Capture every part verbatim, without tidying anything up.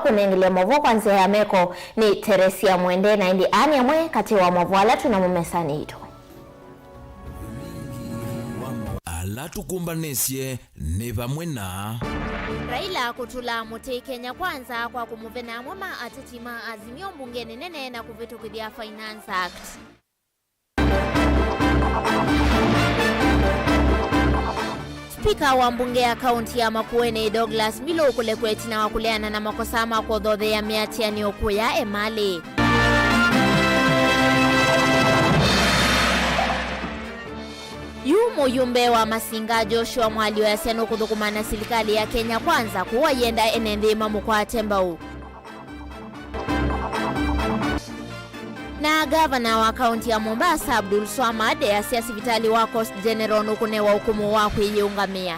Kũnengelea maũvoo kwa nzĩa ya meko nĩ Teresia Mwende, na ĩndĩ aa nĩ amwe katĩ wa maũvoo ala twĩ namo mesanĩ yitũ. Ala tũkũmbanĩsye nĩ vamwe na Raila kũtũla mũtĩ Kenya Kwanza kwa kũmũvena amwe ma ateti ma Azimio mbungenĩ nene na kũvĩtũkĩthya Finance Act. Spika wa mbunge ya kaunti ya Makueni, Douglas Mbilu, kũlekwa ĩtina wa kũleana na makosa ma kũthotheea mĩatĩanĩo kũya emalĩ. Yu mũyumbe wa Masinga, Joshua Mwalio, easya nũkũthũkũma na silikalĩ ya Kenya Kwanza kũu ayenda ene nthĩ mamũkwate mbau. Na ngavana wa kaunti ya Mombasa, Abdul Swamad, easya sivitalĩ wa Coast General nũkũnewa ũkũmũ wa kwĩyĩũngamĩa.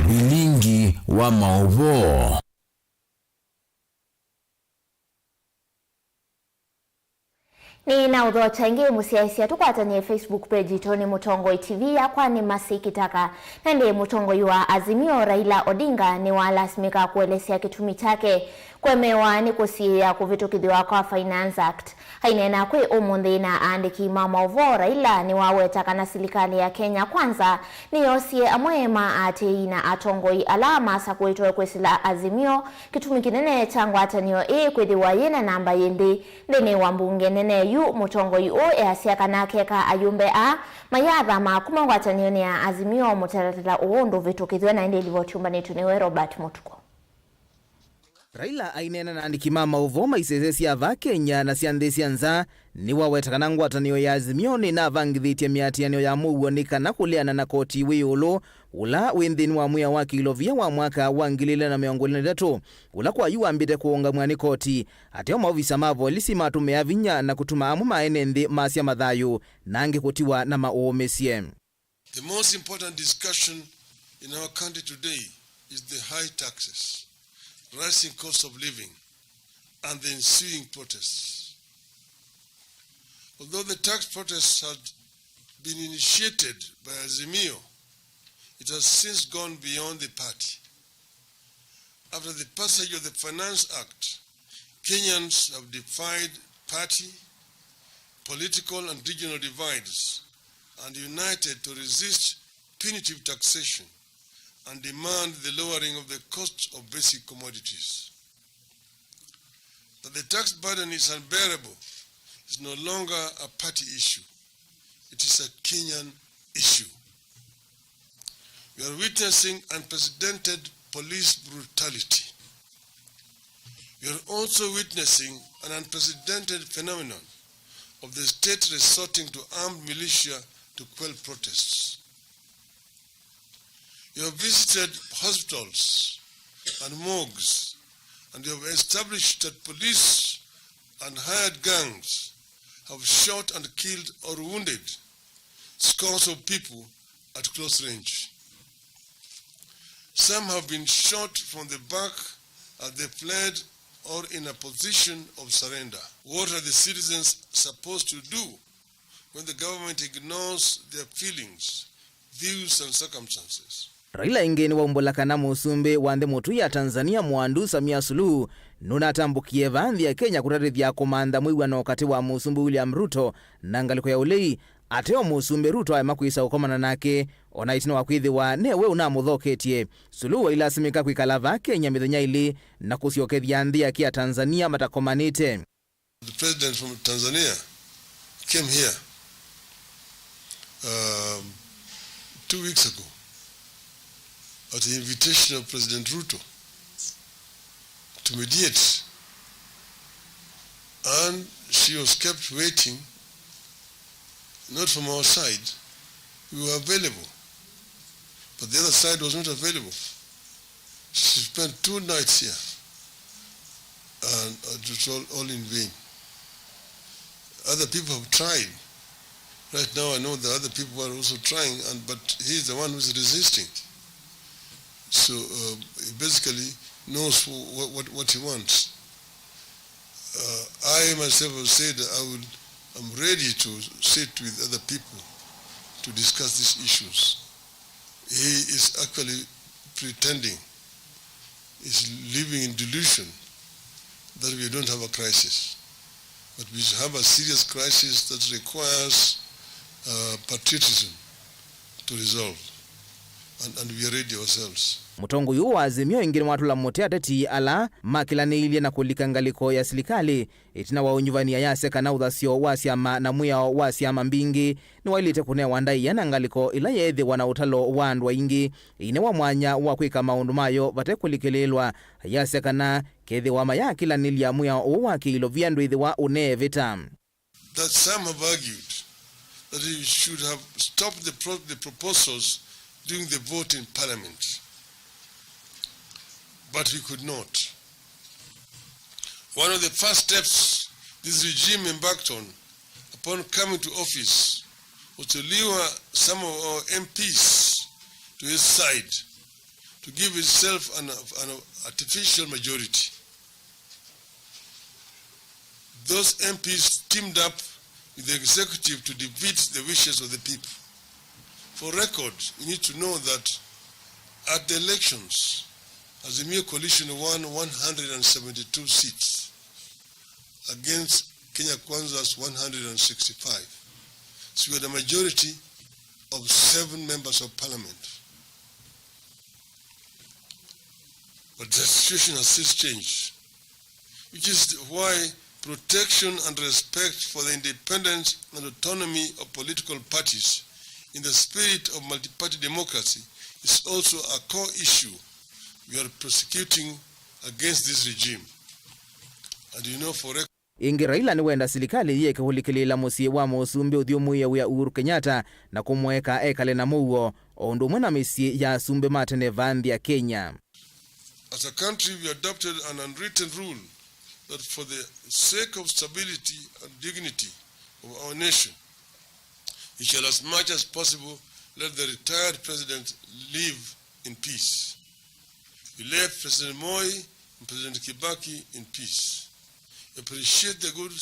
Vilingi wa maũvoo. Nĩnaũthokya ĩngĩ mũsyaĩĩsya, tũkwatanĩe Facebook page itũ nĩ Mũtongoi T V. Yakwa nĩ Mercy Kitaka. Na ĩndĩ mũtongoi wa Azimio, Raila Odinga, nĩwalasimĩka kũelesya kĩtumi kyake kũemewa nĩ kũsiĩĩa kũvĩtũkĩthw'a kwa Finance Act. Aineena kwĩ Ũmũnthĩ na aandĩki ma maũvoo, Raila nĩwaweta kana silikalĩ ya Kenya Kwanza nĩyoosie amwe ma aatĩĩi na atongoi ala masakũĩtwe kwĩsĩla Azimio. Kĩtumi kĩnene kya ngwatanĩo ĩĩ kwĩthĩwa yĩ na namba yĩ nthĩ nthĩnĩ wa mbunge nene yu, mũtongoi ũũ easya kana keka ayumbe aa mayaathama kuma ngwatanĩonĩ ya Azimio, mũtalatala ũũ ndũvĩtũkĩthw'a. Na ĩndĩ livoti yũmbanĩtw'e nĩwe Robert Mũtuko. Raila aineena na andĩki ma maũvoo ma isese sya vaa Kenya na sya nthĩ sya nza, nĩwaweta kana ngwatanĩo ya Azimio nĩnavangĩthĩtye mĩatĩanĩo ya mũuo nĩ kana kũleana na koti wĩ ĩũlũ, ũla wĩ nthĩnĩ wa mwĩao wa kĩilovia wa mwaka wa ngili ilĩ na mĩongo ĩlĩ na itatũ, ũla kwa yu wambĩte kũũngamw'a nĩ koti. Ateo maovisa ma volisi matũmĩa vinya na kũtuma amwe ma ene nthĩ masya mathayũ, na angĩ kũtiwa na maũũmĩsye. The most important discussion in our country today is the high taxes, rising cost of living, and the ensuing protests. Although the tax protests had been initiated by Azimio, it has since gone beyond the party. After the passage of the Finance Act, Kenyans have defied party, political, and regional divides and united to resist punitive taxation and demand the lowering of the cost of basic commodities. That the tax burden is unbearable is no longer a party issue. It is a Kenyan issue. We are witnessing unprecedented police brutality. We are also witnessing an unprecedented phenomenon of the state resorting to armed militia to quell protests. You have visited hospitals and morgues, and you have established that police and hired gangs have shot and killed or wounded scores of people at close range. Some have been shot from the back as they fled or in a position of surrender. What are the citizens supposed to do when the government ignores their feelings, views, and circumstances? Raila ĩngĩ nĩwaumbũla kana mũsumbĩ wa nthĩ mũtũi ya Tanzania, Mwandu Samia Suluhu, nũnatambũkie vaa nthĩ ya Kenya kũtatĩthya kũmantha mwĩw'ano katĩ wa mũsumbĩ William Ruto na ngalĩko ya ũlei. Ateo mũsumbĩ, Ruto aema kwĩsa ũkomana nake, o na ĩtina wa kwĩthĩwa ne we ũnamũthoketye. Suluhu ailasimĩka kwĩkala vaa Kenya mĩthenya ĩlĩ na kũsyokethya nthĩ yake ya Tanzania matakomanĩte. The president from Tanzania came here, um, two weeks ago at the invitation of President Ruto to mediate, and she was kept waiting, not from our side. We were available, but the other side was not available. She spent two nights here, and it was all, all in vain. Other people have tried. Right now, I know the other people are also trying, and, but he is the one who is resisting. So, uh, he basically knows wh-, what, what, what he wants. Uh, I myself have said I will, I'm ready to sit with other people to discuss these issues. He is actually pretending is living in delusion that we don't have a crisis. But we have a serious crisis that requires, uh, patriotism to resolve, and, and we are ready ourselves. Mũtongoi ũũ wa Azimio ĩngĩ nĩwatũla mũtĩ ateti ala makĩlanĩilye na kũlika ngalĩko ya silikalĩ ĩtina wa ũnyuvani ayasya kana ũthasyo wa syama na mwĩao wa syama mbingĩ nĩwaĩlĩte kũnewa ndaĩa na ngalĩko ĩla yeethĩwa na ũtalo wa andũ aingĩ ĩine wa mwanya wa kwĩka maũndũ mayo vate kũlikĩlĩĩlwa. Ayasya kana kethĩwa mayakĩlanĩlya mwĩao ũũ wa kĩilovia ndwĩthĩwa ũneevĩta. That some have argued that he should have stopped the pro-, the proposals during the vote in parliament, but he could not. One of the first steps this regime embarked on upon coming to office was to lure some of our M Ps to his side to give itself an, an artificial majority. Those M Ps teamed up with the executive to defeat the wishes of the people. For record, we need to know that at the elections, Azimio Coalition won one hundred and seventy-two seats against Kenya Kwanza's one hundred and sixty-five. So we had a majority of seven members of parliament. But the situation has since changed, which is why protection and respect for the independence and autonomy of political parties in the spirit of multi-party democracy is also a core issue we are prosecuting against this regime. And you know, for rec- Ĩngĩ, Raila nĩwenda silikalĩ yĩeke kũlikĩlĩĩla mũsyĩ wa mũsumbĩ ũthyũmũĩe wĩa Uhuru Kenyatta na kũmũeka ekale na mũuo, o ũndũ ũmwe na mĩsyĩ ya asumbĩ ma tene vaa nthĩ ya Kenya. As a country, we adopted an unwritten rule that for the sake of stability and dignity of our nation, we shall as much as possible let the retired president live in peace. We left President Moi and President Kibaki in peace. Appreciate the good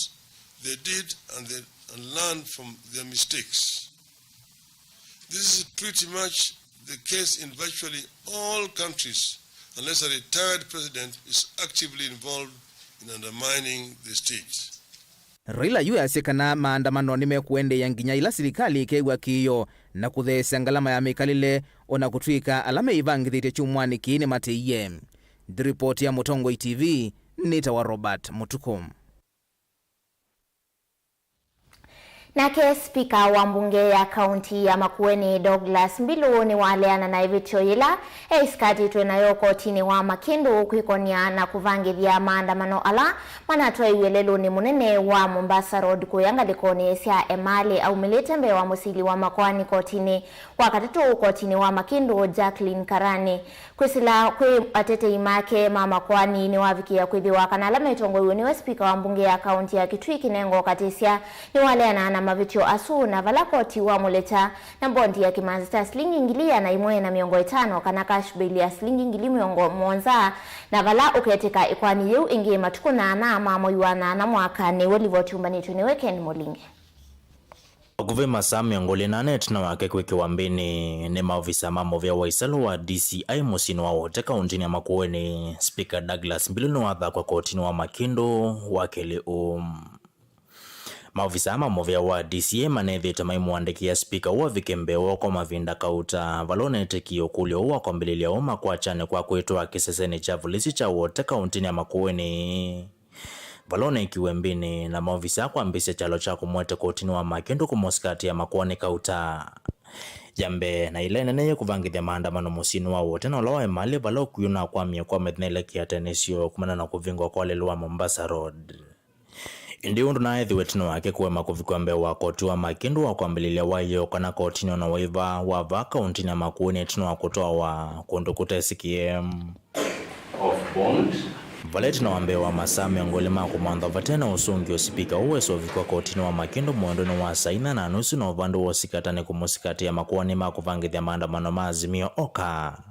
they did and, they, and learn from their mistakes. This is pretty much the case in virtually all countries, unless a retired president is actively involved in undermining the state. Raila yu easya kana maandamano nĩmekũendeea nginya ĩla silikalĩ ĩkew'a kĩĩo na kũtheesya ngalama ya mĩkalĩle, o na kũtw'ĩka ala meĩvangĩthĩtye kyumwanĩ kĩĩ nĩmatĩie. Nthĩ ripoti ya Mũtongoi T V, nĩtawa Robert Mũtukũ. Nake spika wa mbunge ya kaunti ya Makueni, Douglas Mbilu, nĩwaleana na ĩvĩtyo yĩla eisikatĩtwe nayo kotinĩ wa Makĩndũ kwĩkonia na kũvangĩthya maandamano ala manatwaiwe lelũnĩ mũnene wa Mombasa Road kũya ngalĩkonĩ sya Emali aumĩlĩte mbee wa mũsili wa makoani kotinĩ wa katatũ kotinĩ wa Makĩndũ, Jacqueline Karani. Kwĩsĩla kwĩ atetei make ma makoani, nĩwavikĩĩa kwĩthĩwa kana ala metongoew'e nĩwe spika wa mbunge ya kaunti ya Kitui, Kinengo Katisya, nĩwaleana na mavĩtyo asu, na vala koti wamũlekya na mbondi ya kĩmanzi kya silingi ngili ĩana ĩmwe na mĩongo ĩtano kana cash bail ya silingi ngili mĩongo mũonza, na vala ũketĩka ĩkoani yĩu ĩngĩ matukũ nyaanya ma mwei wa nyaanya mwakanĩ. We livoti umbanĩtwe nĩwe Ken Mũlinge. Vakuvĩ masaa mĩongo ĩlĩ na ana ĩtina wake kwĩkĩwa mbĩnĩ nĩ maovisa ma mũvĩa wa ĩsalũ wa D C I mũsyĩnĩ wa Wote kaũntĩnĩ ya Makueni, Speaker Douglas Mbilu nĩwathakwa kotinĩ wa Makĩndũ wa kelĩ ũũ. Maovisa ma mũvĩa wa D C I manethĩĩtwe maimũandĩkĩa spika ũũ avike mbee woo kwa mavinda kauta, vala ũnetĩkie ũkũlyo ũũ wa kwambĩlĩlya ũũ makwatyanĩ kwa kwĩtwaa kĩsesenĩ kya volisi kya Wote kaũntĩnĩ ya Makueni. Vala ũnekiwe mbĩnĩ na maovisa kwambĩĩsya kyalo kya kũmũete kotinĩ wa Makĩndũ kũmũsikatĩa makoani kauta. Ya mbee na ĩla ĩnene yĩ kũvangĩthya maandamano mũsyĩnĩ wa Wote na ũla wa Emali, vala ũkw'ũ ũnakwamie kwa mĩthenya ĩlĩ kĩatanĩsyo kumana na kũvingwa kwa lelũ wa Mombasa Road. Ĩndĩ ũndũ naaĩthĩwe ĩtina wake kũema kũvikwa mbee wa koti wa Makĩndũ wa kwambĩlĩlya waĩlye ũkana kotinĩ o na waĩva wa vaa kaũntĩnĩ ya Makueni ĩtina wa kũtwawa kũndũ kũtesĩkĩe. Of bond. Vala ĩtina wa mbee wa masaa mĩongo ĩlĩ ma kũmanthwa vate na ũsũngĩo, sipika ũũ wesa ũvikwa kotinĩ wa Makĩndũ mwendonĩ wa saa inya na nusu, na ũvandũ wa ũsikatani kũmũsikatĩa makoani ma kũvangĩthya maandamano ma Azimio oka.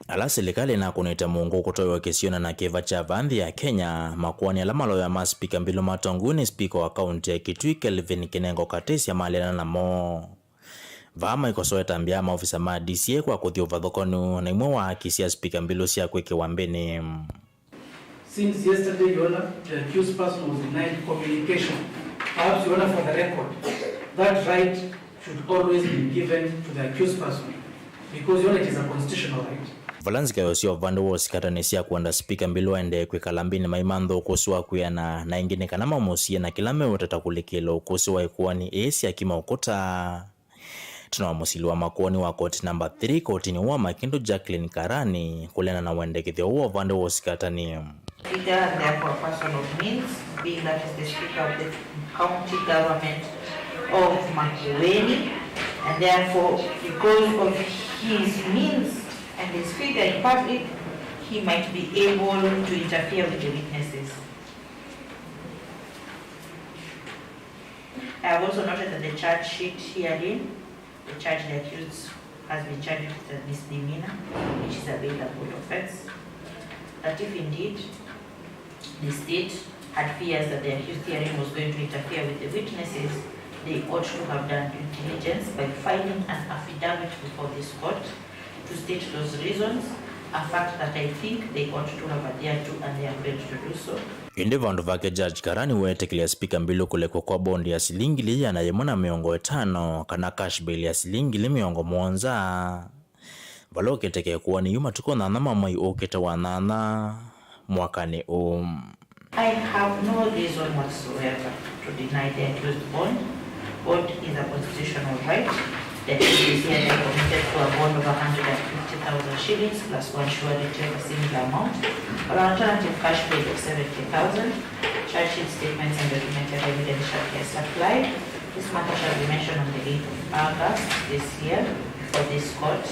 Ala silikalĩ ĩnakũnĩte mũngũ kũtoewa kĩsionĩ na kĩva kya vaa nthĩ ya Kenya, makoani ala maloya ma sipika Mbilu matongoew'e nĩ sipika wa kaũntĩ ya Kitui, Kelvin Kinengo Katisya, maleana namo. Vaa maikosoa ĩtambya ya maofisa ma D C I kwa kũthi ũvathũkanu na imwe wa haki sya Spika Mbilu sya kwĩkĩwa mbĩnĩ. Since yesterday, Your Honor, the accused person was denied communication. Perhaps, Your Honor, for the record, that right should always be given to the accused person because, Your Honor, it is a constitutional right. Vala nzikayo sya ũvande wa ũsikatani sya kwenda Spika Mbilu aendee kwĩkala mbĩnĩ maimantha ũkũsĩ wa kwĩana, na ĩngĩ nĩ kana mamũsie na kĩla meũtata kũlikĩĩla ũkũsĩ wa ĩkoani ĩĩ sya kima ũkũta. Tena wa mũsili wa makoani wa koti namba three kotinĩ wa Makindu, Jacqueline Karani, kũleana na wendekethyo ũũ wa ũvande wa ũsikatani. Figure and therefore a person of means, being that is the Speaker of the County Government of Makueni, and therefore because of his means and his figure in public, he might be able to interfere with the witnesses. I have also noted that the charge sheet herein, the charge the accused has been charged with a misdemeanor, which is a bailable offense, that if indeed the state had fears that the accused herein was going to interfere with the witnesses, they ought to have done due diligence by filing an affidavit before this court to state those reasons, a fact that I think they ought to have adhered to and they have failed to do so. Ĩndĩ vandũ vake, Judge Karani weetĩkĩlya Spika Mbilu kũlekwa kwa bondi ya silingi ngili ĩana yĩmwe na mĩongo ĩtano, kana cash bail ya silingi ngili mĩongo mũonza, vala ũkĩteka ĩkoani yu matukũ nyanya ma mwei ũkĩte wa nyanya mwakanĩ ũũ. I have no reason whatsoever to deny the accused bond. Bond is a constitutional right. The accused is hereby committed to a bond of a hundred and fifty thousand shillings plus one surety of a similar amount, or an alternative cash bail of seventy thousand. Charge sheet, statements and documentary evidence shall be supplied. This matter shall be mentioned on the eighth of August this year before this court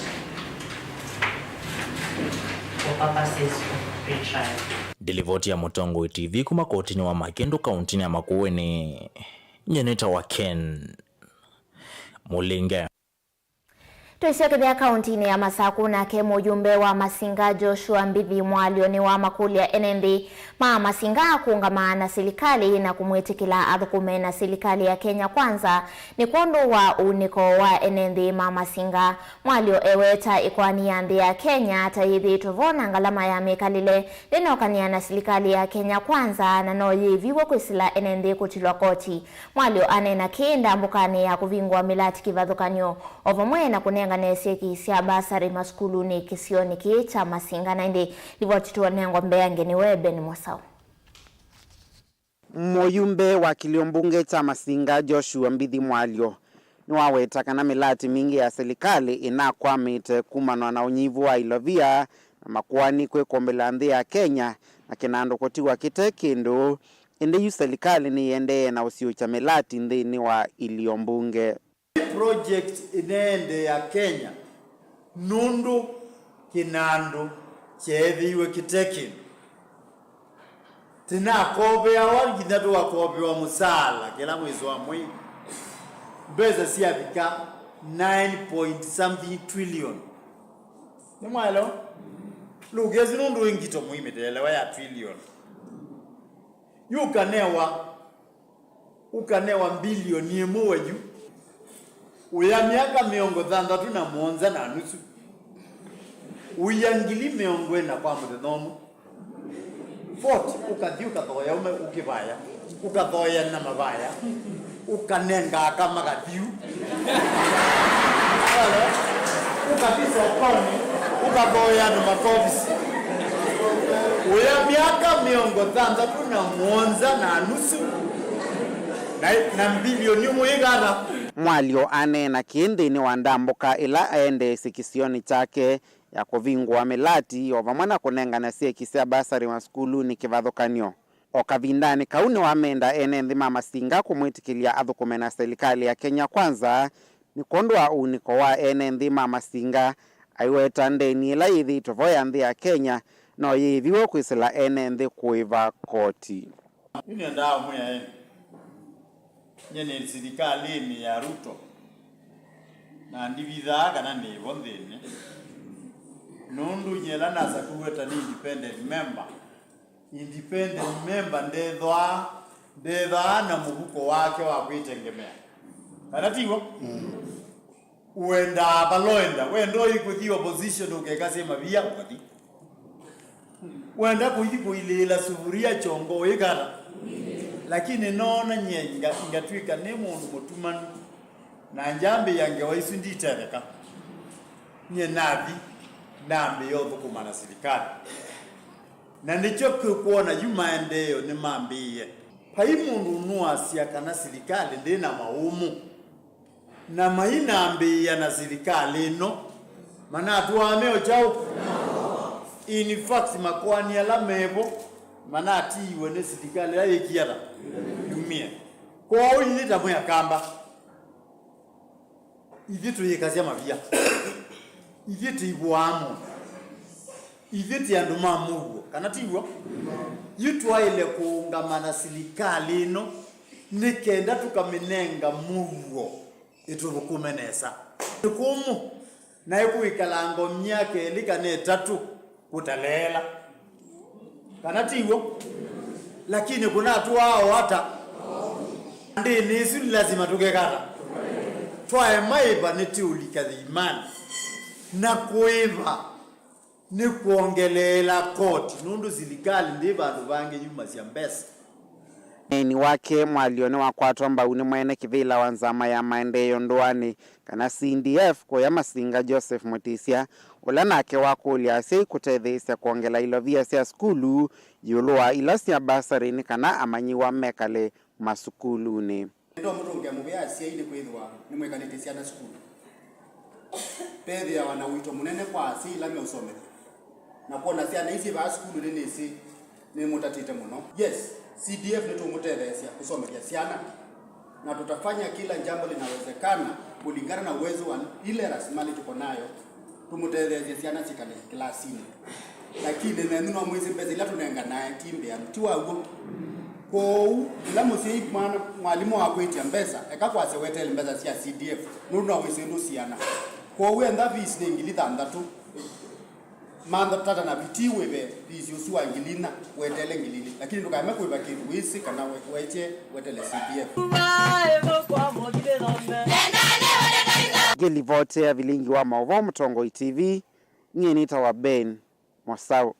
for purposes of retrial. Ndilivoti ya Mũtongoi T V kuma kotinĩ wa Makindu, kauntinĩ ya Makueni, nyie nĩtawa Ken Mũlinge. Twĩsyokethya kauntinĩ ya Masaku, nake mũyumbe wa Masinga Joshua Mbithi Mwalyo nĩwamakũlya ene nthĩ ma Masinga kũũngama na silikalĩ na kũmwĩtĩkĩla athũkũme na silikalĩ ya Kenya Kwanza nĩ kwondũ wa ũunĩko wa ene nthĩ ma Masinga. Mwalyo eweta ĩkoani ya nthĩ ya Kenya ta yĩthĩĩtwe vo na ngalama ya mĩkalĩle ndĩnokany'a na silikalĩ ya Kenya Kwanza, na no yĩĩviw'e kwĩsĩla ene nthĩ kũtilwa koti. Mwalyo aneena kĩĩ ndambũkanĩ ya kũvingũa mĩlati kĩvathũkany'o, o vamwe na kũnengane syeki sya mbasarĩ masukulunĩ kĩsionĩ kĩĩ kya Masinga. Na ĩndĩ livoti tũnengwa mbeange nĩwe Ben Mosau. Mũyumbe wa kĩlio mbunge kya Masinga, Joshua Mbithi Mwalyo, nĩwaweta kana mĩlati mingĩ ya silikalĩ ĩnakwamĩte kumanwa na ũnyivu wa ilovia na makoani kwĩkũmbĩla nthĩ ya Kenya na kĩnandũ kũtiwa kĩte kĩndũ, ĩndĩ yu silikalĩ nĩyĩendee na ũsiũkya mĩlati nthĩnĩ wa ilio mbunge. Project ĩneendeea Kenya nũndũ kĩnandũ kyeethĩiwe kĩte kĩndũ. Tĩnakoveawa nginya tũkakovewa mũsaala kĩla mwĩsĩ wa mwei, mbesa syavika nine point something trillion. Nĩmwaelewa? Lũkesi nũndũ wĩ ngito mũimĩteelewa ya trillion. Yu ũkanewa, ũkanewa mbilioni ĩmwe wa yu, ũya myaka mĩongo thanthatũ na mũonza na nusu, ũya ngili mĩongo ĩna kwa mũthenya ũmwe. Forty, ũkathi ũkathoya ũme ũkĩvaya, ũkathoya na mavaya, ũkanenga aka makathiu. Ũkathi sokonĩ, ũkathoya andũ makovisi. Ũya myaka mĩongo thanthatũ na mũonza na nusu, na, na mbilioni ũmwe ĩkata. Mwalyo aneena kĩĩ nthĩnĩ wa ndambũka ĩla aendeesye kĩsionĩ kyake ya kũvingũa mĩlati, o vamwe na kũnengane syeki sya mbasarĩ masukulunĩ kĩvathũkany'o. O kavindanĩ kau nĩwamenda ene nthĩ ma Masinga kũmwĩtĩkĩlya athũkũme na silikalĩ ya Kenya Kwanza nĩ kwondũ wa ũunĩko wa ene nthĩ ma Masinga, aiweta ndeni ĩla yĩthĩĩtwe vo ya nthĩ ya Kenya no yĩĩviw'e kwĩsĩla ene nthĩ kũĩva koti. Yu nĩendaa ũmwĩa ĩndĩ, nyie nĩ silikalĩnĩ ya Ruto, na ndivithaa kana nĩ vo nthĩnĩ, nũndũ nyie ĩla nasakuiwe ta nĩ independent member, independent member ndethwaa, ndethaa na mũvuko wake wa kwĩtengemea. Kana ti w'o? Ũendaa vala ũenda, wenda ũithi kũthi opposition ũkekasye mavia, ũkathi. Wenda kũithi kũilĩĩla suvuria kyongo, ũikata. Lakini noona nyie nga-, ngatw'ĩka nĩ mũndũ mũtumanu, na ngyambĩĩa ngewa isu nditetheka. Nyie nathi, nambĩĩa ũthũkũma na silikalĩ. Na nĩkyo kĩkwona yu maendeeo nĩmambĩĩe. Vai mũndũ ũnũasya kana silikalĩ ndĩ na maũmũ. Na mainambĩĩa na silikalĩ ĩno, manatwaa meo kyaũ? In fact, makoani ala mevo manatiiwe nĩ silikalĩ ĩla yĩkie ata? Yumie. Kwoou ithyĩ ta mwĩ Akamba, ithyĩ tũyĩkasya mavia. Ithyĩ tĩivũaa mũndũ. Ithyĩ tĩ andũ ma mũuo, kana ti w'o? Yu twaĩle kũũngama na silikalĩ ĩno nĩ kenda tũkamĩnenga mũuo ĩtũthũkũme nesa. Nĩ kũmũ, na ĩkũĩkalanga myaka ĩlĩ kana ĩtatũ kũtaleela, kana ti w'o? Lakini kũnatũaa o ata? Ndĩnĩ ĩsu nĩ lasima tũkeka ata? Twaema ĩva nĩtĩũlika thĩimanĩ, na kũĩva nĩ kwongeleela koti, nũndũ silikalĩ ndĩ vandũ vangĩ yumasya mbesa. Ũneeni wake mwalyo nĩwakwatwa mbau nĩ mwene kĩvĩla wa nzama ya maendeeo ndũanĩ, kana C D F, kũya Masinga Joseph Mutisya, ũla nake wakũlya asyai kũtetheesya kwongela ilovia sya sukulu ĩũlũ wa ila sya basarĩ nĩ kana amanyĩw'a mekale masukulunĩ. Nĩtwamũtũngĩa mũvea asyai nĩkwĩthĩwa nĩmwĩkalĩtye syana sukulu. Vethĩawa na ũito mũnene kwa asyai ĩla meũsomethya na kwona syana ii syĩ vaa sukulu nĩnĩsĩ nĩmũtatĩte mũno. Yes, C D F nĩtũũmũtetheesya kũsomethya syana, na tutafanya kila jambo linawezekana kulingana na uwezo wa ile rasilimali tuko nayo. Tũmũtetheesye syana syĩkale kĩlasinĩ. Lakini nenyu no mwĩsĩ mbesa ila tũnenganae ti mbĩanu, ti wa w'o? Kwoou, ĩla mũsyai mwana, mwalimũ akwĩtya mbesa, eka kwasya weteele mbesa sya C D F, nũndũ no wĩsĩ ndũsiana. Kwoou, entha fees nĩ ngili thanthatũ, mantha tata na vitii wĩve fees ũsu wa ngili inya, weteele ngili ilĩ. Lakini ndũkaeme kũĩva kĩndũ wĩsĩ kana we-, wekye weteele C D F. Ngĩlivoti ya vilingi wa maũvoo Mũtongoi T V, nyie nĩtawa Ben Mosau.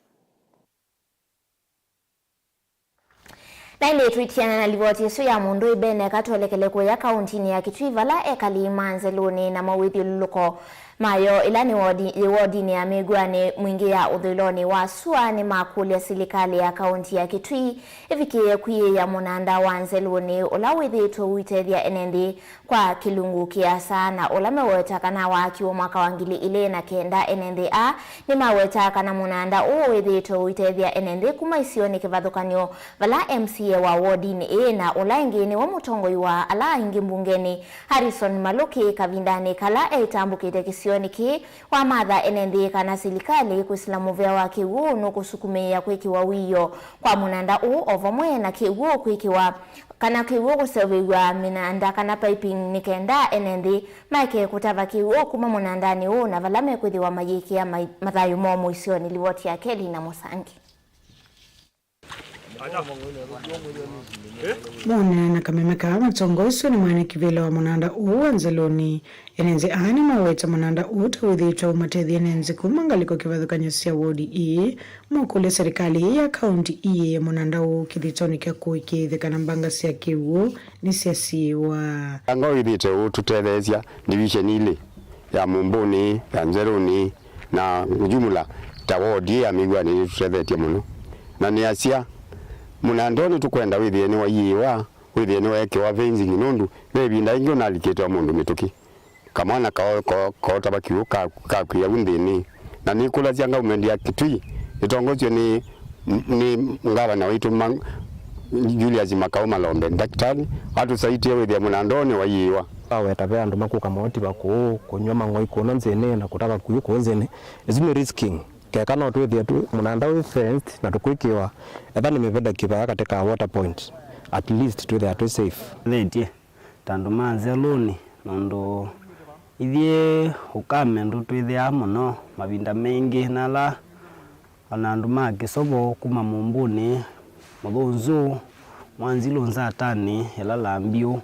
Na ĩndĩ twĩtiana na livoti ĩsu ya mũndũ ĩbene, eka twelekele kũya kauntinĩ ya Kitui, vala ekali ma Nzelũnĩ na mawĩthyũlũlũko mayo, ĩla nĩ wodi, yĩ wodinĩ ya mĩw'anĩ mwingĩ ya ũthũĩlonĩ wa sua, nĩmakũlya silikalĩ ya kaunti ya Kitui ĩvikĩĩe kwĩyĩĩa mũnanda wa Nzelũnĩ, ũla wĩthĩĩtwe ũitethya ene nthĩ kwa kĩlungu kĩasa, na ũla meweta kana waakiwe mwaka wa ngili ilĩ na kenda. Ene nthĩ aa nĩmaweta kana mũnanda ũũ wĩthĩĩtwe ũitethya ene nthĩ kuma isionĩ kĩvathũkany'o, vala M C A wa wodinĩ ĩĩ na ũla ĩngĩ nĩwe mũtongoi wa ala aingĩ mbungenĩ, Harrison Malũki, kavindanĩ kala etambũkĩte kĩsionĩ kĩĩ, wamatha ene nthĩ kana silikalĩ kwĩsĩla mũvea wa kĩw'ũ nũkũsukumĩĩa kwĩkĩwa wĩoo kwa mũnanda ũũ, o vamwe na kĩw'ũ kwĩkĩwa kana kĩw'ũ kũseũvĩw'a mĩnanda kana piping, nĩ kenda ene nthĩ maeke kũtava kĩw'ũ kuma mũnandanĩ ũũ na vala mekwĩthĩwa mayĩkĩa mai-, mathayũ moo mũisyonĩ. Livoti ya Kelly na Mũsangi. Mũnene na kameme kaa mũtongoi ũsu nĩ mwene kĩvĩla wa mũnanda ũũ wa Nzelũnĩ. Ene nthĩ aa nĩmaweta mũnanda ũũ ta wĩthĩĩtwe ũmatethya ene nthĩ kuma ngalĩko kĩvathũkany'o sya wodi ĩĩ, mokũlya serikali ĩĩ ya kaunti ĩyĩĩe mũnanda ũũ kĩthĩtonĩ kya kũĩkĩĩthya kana mbanga sya kĩw'ũ nĩsyasiĩwa. Anga wĩthĩĩtwe ũtũtetheesya ndivisheni ilĩ, ya Mũmbũnĩ, ya Nzerũnĩ, na jumla ta wodi ya Mĩw'anĩ nĩtũtethetye mũno. Na nĩasya, mũnanda ũũ nĩtũkwenda wĩthĩe nĩwaiĩwa, wĩthĩe nĩweekĩwa fencing, nũndũ ve ĩvinda ĩngĩ ũnalikĩte o mũndũ mĩtũkĩ. Kamwana kao-, ko-, kootava kĩw'ũ ka-, kakwĩa vu nthĩnĩ. Na nĩkũlasya ngavumenti ya Kitui ĩtongoesw'e nĩ, nĩ ngavana waitũ ma-, Julius Makau Malombe, ndakĩtalĩ, atũsaitie wĩthĩa mũnanda ũũ nĩwaiĩwa. Waweta ve andũ makũka mootiva kũũ, kũnyw'a mang'oi kũno nzĩnĩ na kũtava kĩw'ũ kũũ nzĩnĩ. Ĩsu nĩ risking. Keka no twĩthĩe twĩ mũnanda wĩ fenced na tũkwĩkĩwa etha nĩ mĩvenda kĩvaa katĩ ka water point, at least twĩthĩa twĩ safe. Thĩtye ta andũ ma Nzelũnĩ, nũndũ ithyĩ ũkame ndũtwĩthĩaa mũno mavinda maingĩ, na ala ona andũ ma kĩsovo kuma Mũmbũnĩ, Mũthũnzũ, Mwanzilũ, Nzatanĩ, ĩla Lambiũ,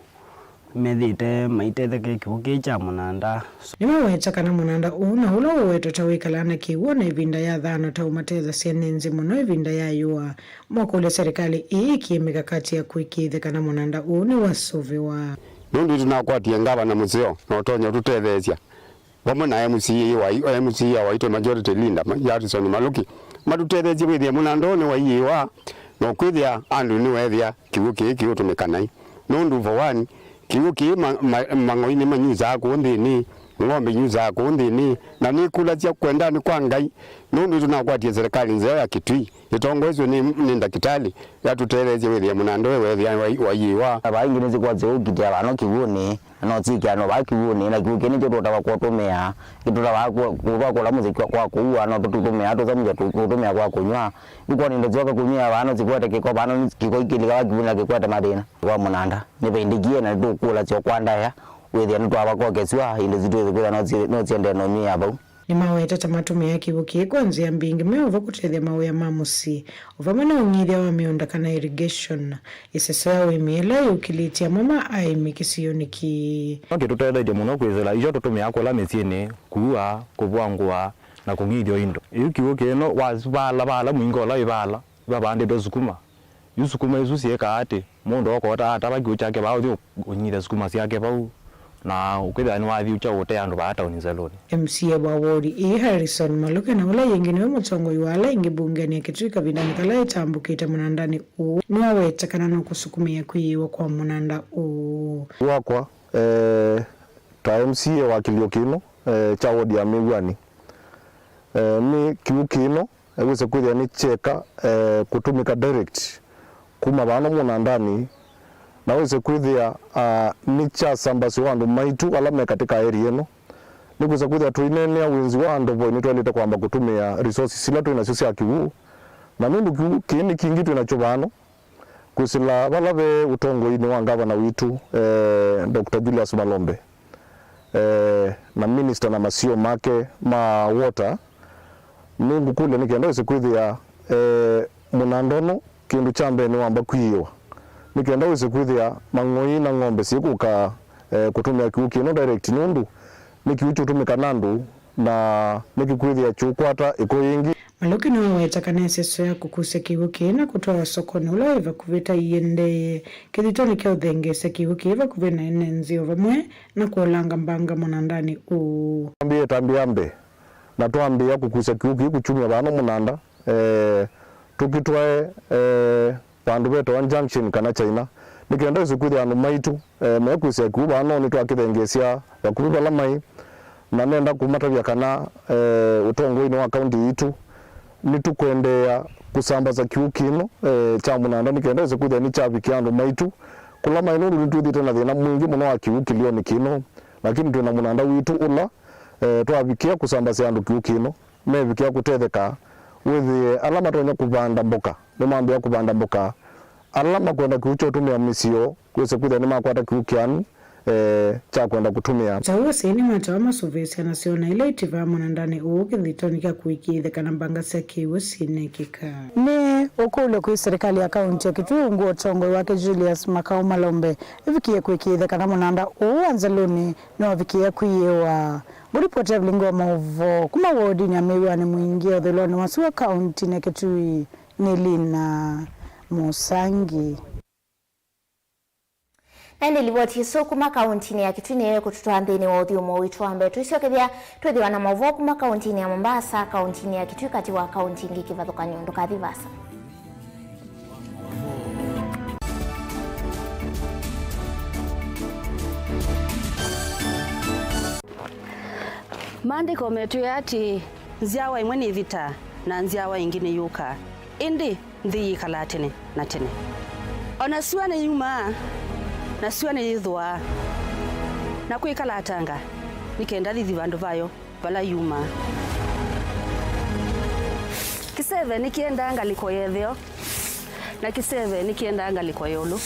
Methĩĩte maitetheka kĩw'ũ kĩĩ kya mũnanda. Nĩmaweta kana mũnanda ũũ na ũla ũwetwa ta wĩkalaa na kĩw'ũ na ĩvinda ya thano ta ũmatethasya nĩ nzĩ mũno ĩvinda ya yũa. Makũlya serikali ĩĩ ĩkĩe mĩkakati ya kũĩkĩĩthya kana mũnanda ũũ nĩwasũvĩwa. Nũndũ nĩtũnakwatie ngavana mũseo na ũtonya ũtũtetheesya, vamwe na M C A wa, M C A waitũ, Majority Leader, ma-, Harrison Maluki, matũtetheesye kwĩthĩa mũnanda ũũ nĩwaiĩwa, na ũkwĩthĩa andũ nĩweethĩa kĩw'ũ kĩĩ kĩũtũmĩka naĩ. Nũndũ for one, kĩw'ũ kĩĩ ma-, ma-, mang'oi nĩmanyusaa kũũ nthĩnĩ, ng'ombe inyusaa kũũ nthĩnĩ, na nĩkũlasya kwenda nĩ kwa Ngai, nũndũ nĩtũnakwatie serikali nzeo ya Kitui, ĩtongoesw'e nĩ, nĩ ndakĩtalĩ, yatũtetheesye wĩthĩa mũnanda ũũ weethĩa wai-, waiĩwa. Na vaa ingĩ nĩsikwasya ũkitĩa vano kĩw'ũnĩ, na no syĩkĩanwa vaa kĩw'ũnĩ, na kĩw'ũ kĩĩ nĩkyo tũtawa kũtũmĩa, kĩtũtawa kũ-, kũtwakũla mũsyĩ kwa, kwa kũua, no tũtũmĩa tũsamũkya tũ-, tũtũmĩa kwa kũnyw'a. Yu kwona indo syoka kũnyw'a vano sikwete kĩko, vano nĩ kĩko ikĩlika vaa kĩw'ũnĩ na kĩkwete mathĩna. Kwa mũnanda nĩvaindĩkie, na nĩtũkũlasya kwa ndaĩa, wĩthĩa nĩtwavakokesw'a, indo sitũ ĩthĩ kwĩthĩa no si-, no siendee na ũnyw'ĩa vau. Nĩmawetete matũmĩaa kĩw'ũ kĩĩ kwa nzĩa mbingĩ, me o vo kũtethya mawĩa ma mũsyĩ, o vamwe na ũng'ithya wa mĩũnda kana irrigation. Ĩseso ya ũĩmi ĩla yĩũkĩlĩtye amwe ma aĩmi kĩsionĩ kĩĩ. No kĩtũtethetie mũno kwĩsĩla icho tũtũmĩaa kũla mĩsyĩnĩ, kuua, kũvwangũa, na kũng'ithya o indo. Yu kĩw'ũ kĩĩ no wa-, vaala, vaala mũinga ũla wĩ vaala, vavandĩtwe sukuma. Yu sukuma isu syĩkaa atĩ, mũndũ okoota atava kĩw'ũ kyake vaa ũthi ũnyithe sukuma syake vau, na ũkwĩthĩa nĩwathi ũkya ũte andũ vaa taoni nzelũnĩ. M C A wa wodi ĩĩ, Harrison Maluki, na ũla yĩngĩ nĩwe mũtongoi wa ala aingĩ mbungenĩ ya Kitui kavindanĩ kala ĩtambũkĩte mũnandanĩ ũũ, nĩwaweta kana no kũsukumĩĩa kwĩĩwa kwa mũnanda ũũ. Wakwa, eh, ta M C A wa kĩlio kĩno, eh, kya wodi ya Mĩw'anĩ, eh, nĩ kĩw'ũ kĩno eh, wĩse kwĩthĩa nĩ kyeka, eh, kũtũmĩka direct kuma vano mũnandanĩ, na wĩse kwĩthĩa, ah, nĩkyasambasĩwa andũ maitũ ala me katĩ ka area ĩno. Nĩkwĩsa kwĩthĩa tũineenea wĩnzi wa andũ voi, nĩtwaĩlĩte kwamba kũtũmĩa resources ila twĩ nasyo sya kĩw'ũ, na nũndũ kĩw'ũ kĩĩ nĩ kingĩ twĩ nakyo vano, kwĩsĩla vala ve ũtongoinĩ wa ngavana witũ, eh, Doctor Julius Malombe, eh, na minister na masio make ma water, nĩngũkũlya nĩ kenda wĩse kwĩthĩa, eh, mũnanda ũno kĩndũ kya mbee nĩwamba kwĩĩwa, nĩ kenda wĩse kwĩthĩa mang'oi na ng'ombe syĩkũka, eh, kũtũmĩa kĩw'ũ kĩno direct, nũndũ nĩ kĩw'ũ kyũtũmĩka na andũ na nĩkĩkwĩthĩa kyũkwata ĩko yĩngĩ. Maluki nĩwaweta kana ĩseso ya kũkusya kĩw'ũ kĩĩ na kũtwawa sokonĩ ũla wĩ vakuvĩ ta iendee kĩthitonĩ kya ũthengeesya kĩw'ũ kĩĩ vakuvĩ na ene nzĩ o vamwe na kũolanga mbanga mũnandanĩ ũũ. Twambĩĩe ĩtambya ya mbee na twambĩĩa kũkusya kĩw'ũ kĩĩ kũkyumya vano mũnanda, eh, tũkĩtwae, eh, vandũ vetawa Junction kana China, nĩ kenda wĩse kwĩthĩa andũ maitũ, eh, mekwĩsĩa kĩw'ũ vaa no nĩtwakĩthengeesya vakuvĩ vala maĩ, na nenda kũmatavya kana, eh, ũtongoinĩ wa kaunti yitũ nĩtũkwendeea kũsambasa kĩw'ũ kĩno, eh, kya mũnanda nĩ kenda wĩse kwĩthĩa nĩkyavikĩa andũ maitũ kũla maĩ, nũndũ nĩtwĩthĩte na thĩna mwingĩ mũno wa kĩw'ũ kĩlionĩ kĩno, lakini twĩ na mũnanda witũ ũla, eh, twavikĩa kũsambasya andũ kĩw'ũ kĩno. Mevikĩa kũtetheka, wĩthĩe ala matonya kũvanda mboka nĩmambĩĩa kũvanda mboka. Ala makwenda kĩw'ũ kya ũtũmĩa mĩsyĩ yoo, wĩse kwĩthĩa nĩmakwata kĩw'ũ kĩanu, eh, kya kwenda kũtũmĩa. Ta ũu asyai nĩmatawa masũvĩĩsya na syona ila itivaa mũnandanĩ ũũ kĩthitonĩ kya kũĩkĩĩthya kana mbanga sya kĩw'ũ syĩnekĩka. Nĩ ũkũlyo kwĩ serikali ya kaunti ya Kitui ungu wa ũtongoi wake Julius Makau Malombe ĩvikĩe kũĩkĩĩthya kana mũnanda ũũ wa Nzalũnĩ nĩwavikĩĩa kwĩĩwa. Ngũlipoti ya vilingi wa maũvoo kuma wodinĩ ya Mĩw'anĩ Mwingĩ ũthũĩlonĩ wa sua kauntinĩ ya Kitui nĩ Lina Mũsangi. Na ĩndĩ livoti ĩsu kuma kauntinĩ ya Kitui nĩyo ĩkũtũtwaa nthĩnĩ wa ũthyũmũo witũ wa mbee. Twĩsyokethya twĩthĩwa na maũvoo kuma kauntinĩ ya Mombasa, kauntinĩ ya Kitui, katĩ wa kaunti ingĩ kĩvathũkany'o. Ndũkathi vaasa. Maandĩko metwĩe atĩĩ, nzyawa ĩmwe nĩvĩtaa, na nzyawa ĩngĩ nĩyũkaa, ĩndĩ nthĩ yĩkalaa tene na tene. O na syũa nĩyumaa, na syũa nĩyĩthũaa, na kwĩkalatanga, nĩ kenda yĩthi vandũ vayo vala yumaa. Kĩseve nĩkĩendaa ngalĩko ya ĩtheo, na kĩseve nĩkĩendaa ngalĩko ya ĩũlũ,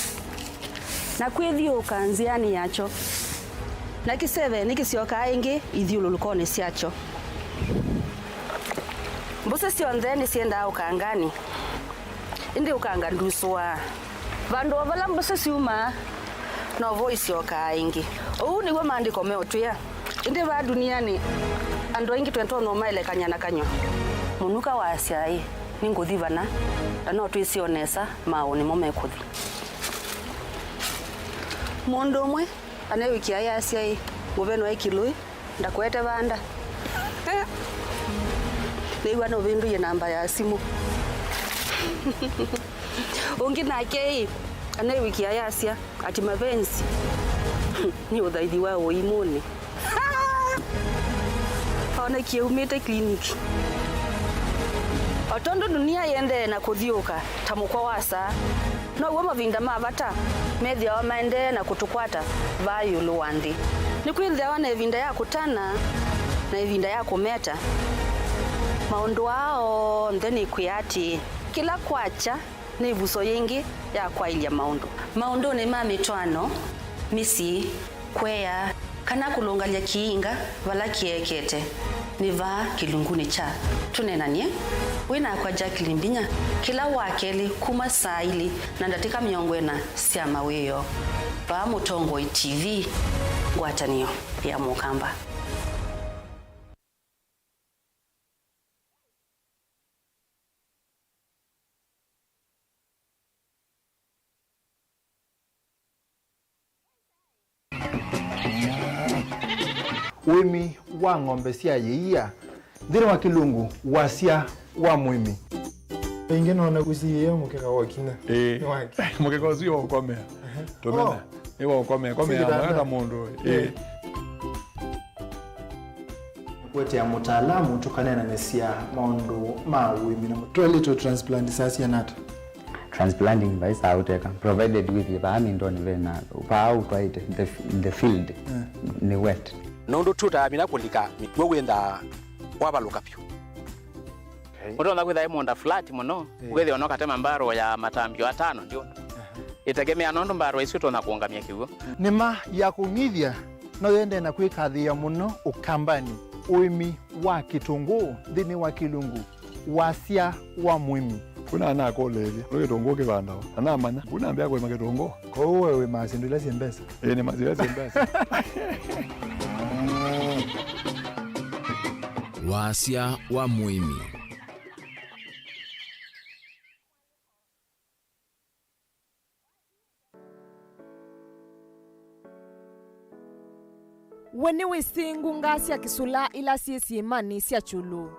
na kwĩthyũũka nzĩanĩ yakyo, na kĩseve nĩkĩsyokaa ĩngĩ ithyũlũlũkonĩ syakyo. Mbũsĩ syonthe nĩsyendaa ũkanganĩ, ĩndĩ ũkanga ndusũaa. Vandũ o vala mbũsĩ syumaa, no vo isyokaa ĩngĩ. Ũu nĩw'o Maandĩko meũtwĩa. Ĩndĩ vaa dunianĩ, andũ aingĩ twĩtonya ũmaelekany'a na kanyw'a. Mũnuka waasya-ĩ, "Nĩngũthi vana," na no twĩsĩ o nesa maaũ nĩmo mekũthi. Mũndũ ũmwe aneewĩkĩa ayasya-ĩ, "Ngũvenwa ĩ kĩlũĩ, ndakũete vanda." Nĩw'a nũvĩndũie namba ya simũ. Ũngĩ nake-ĩ, aneewĩkĩa ayasya ati mavenzi nĩ ũthaithi wa ũimũnĩ. Onekie aumĩte clinic. O tondũ dunia yĩendee na kũthyũũka ta mũkwa wa saa, now'o mavinda ma vata methĩawa maendee na kũtũkwata vaa ĩũlũ wa nthĩ. Nĩkwĩthĩawa na ĩvinda ya kũtana na ĩvinda ya kũmeta. Maũndũ aa onthe nĩkwĩa atĩĩ, kĩla kwakya nĩ ĩvuso yĩngĩ ya kwaĩlya maũndũ. Maũndũnĩ ma mĩtwaano, mĩsyĩ, kũea, kana kũlũngalya kĩinga vala kĩekete, nĩ vaa kĩlungunĩ kya Tũneenany'e wĩ nakwa Jacqueline Mbinya kĩla Wakelĩ kuma saa ilĩ na ndatĩka mĩongo ĩna sya mawĩoo, vaa Mũtongoi T V, ngwatanĩo ya Mũkamba. Ũĩmi wa ng'ombe sya yĩia nthĩnĩ wa kĩlungu, wasya wa mũĩmi. Ĩngĩ nona ũsiĩĩe mũkeka wa kinya. Ĩĩ. Nĩ wake. Mũkeka ũsu wa ũkomea. Ehe. Tũmena. Oh. Ĩ wa ũkomea. Komea. Sitanda. Mwaka mũndũ. Ĩĩ. Ĩĩ. Kũetea mũtaalamu tũkaneenanĩsya maũndũ ma ũĩmi na mũ-, tũelĩtwe transplant saa siana ata? Transplanting vai saa ũteka, provided wĩthĩe vaa mindoni vena, vaa ũtwaĩte, the, the field, eh, nĩ wet. Nũndũ tũtaa vinya kũlika mĩkw'ũ wĩnthaa wavalũka vyũ. Okay. Ũtonya kwĩtha ĩ mũũnda flat mũno, eh, ũkethĩa no katema mbarũ ya matambio atano ndiona. Aha. Ĩtegemea nũndũ mbarũ isu ĩtonya kũũngamya kĩw'ũ. Nĩma ya kũng'ithya no yende na kwĩkathĩĩa mũno Ũkambanĩ, ũĩmi wa kĩtũngũũ nthĩnĩ wa kĩlungu, wasya wa mũĩmi. Kuna anakũlĩĩlya, nĩ kĩtũngũũ kĩvandawa? Anamanya, kuna ambĩa kũĩma kĩtũngũũ. Kwoou we wĩmaa syĩndũ ila syĩ mbesa? Ĩĩ, nĩ masila syĩ mbesa. Wasya wa mũĩmi. We nĩwĩsĩ ngunga sya kĩsũla ila syĩ syĩĩmanĩ sya kyũlũ?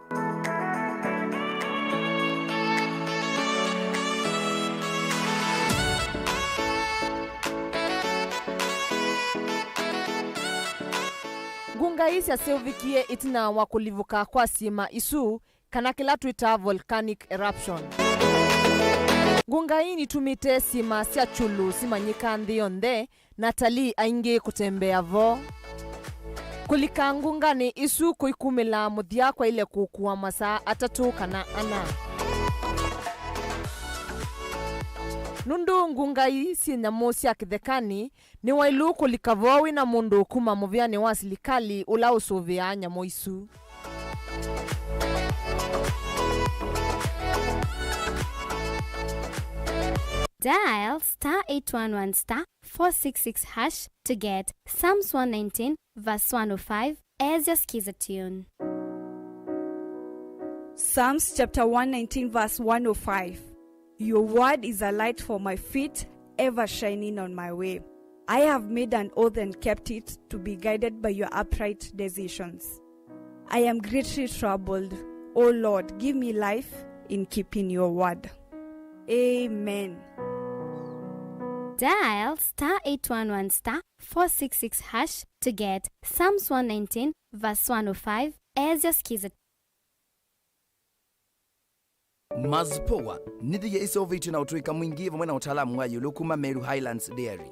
Ngunga ii syaseũvĩkie ĩtina wa kũlivũka kwa syĩĩma isu, kana kĩla twĩtaa volcanic eruption. Ngunga ii nitumĩte syĩĩma sya kyũlũ simanyĩka nthĩ yonthe, na atalii aingĩ kũtembea vo. Kũlika ngunganĩ isu kũikumĩla mũthya kwaĩle kũkua masaa atatũ kana ana. Nũndũ ngunga ii syĩ nyamũ sya kĩthekanĩ, nĩwaĩlu kũlika vo wĩ na mũndũ kuma mũvĩanĩ wa silikalĩ ũla ũsũvĩaa nyamũ isu. Dial star eight one one star four six six hash to get Psalms one nineteen verse one oh five as your skiza tune. Psalms chapter one nineteen verse one oh five. Your word is a light for my feet, ever shining on my way. I have made an oath and kept it, to be guided by your upright decisions. I am greatly troubled. O Lord, give me life in keeping your word. Amen. Dial star eight one one star four six six hash to get Psalms one nineteen verse one oh five as your skiza. Mazpoa nĩ thĩia ĩseũvĩtw'e na ũtũĩka mwingĩ vamwe na ũtaalamu wa ĩũlũ kuma Meru Highlands Dairy.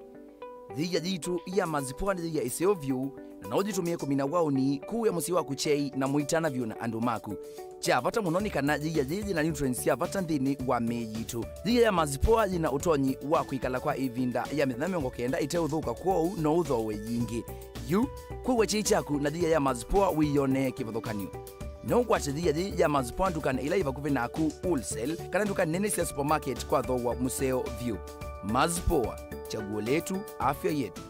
Thĩia yitũ ya Mazpoa nĩ thĩia ĩseũ vyũ, na no ũyĩtũmĩe kũmina waũni, kũĩa mũsyĩ waku kyei, na mũitana vyũ na andũ maku. Kya vata mũno nĩ kana thĩia yĩĩ yĩ na nutrients sya vata nthĩnĩ wa mĩĩ yitũ. Thĩia ya Mazpoa yĩ na ũtonyi wa kwĩkala kwa ĩvinda ya mĩthenya mĩongo kenda ĩteũthũka, kwoou no ũthooe yingĩ. Yu, kũw'a kyei kyaku na thĩia ya Mazpoa wĩyonee kĩvathũkany'o. No ũkwate thĩia yĩĩ ya Mazpoa ndukanĩ ila yĩ vakuvĩ naku, wholesale, kana nduka nene sya supermarket kwa thooa mũseo vyũ. Mazpoa, chaguo letu, afya yetu.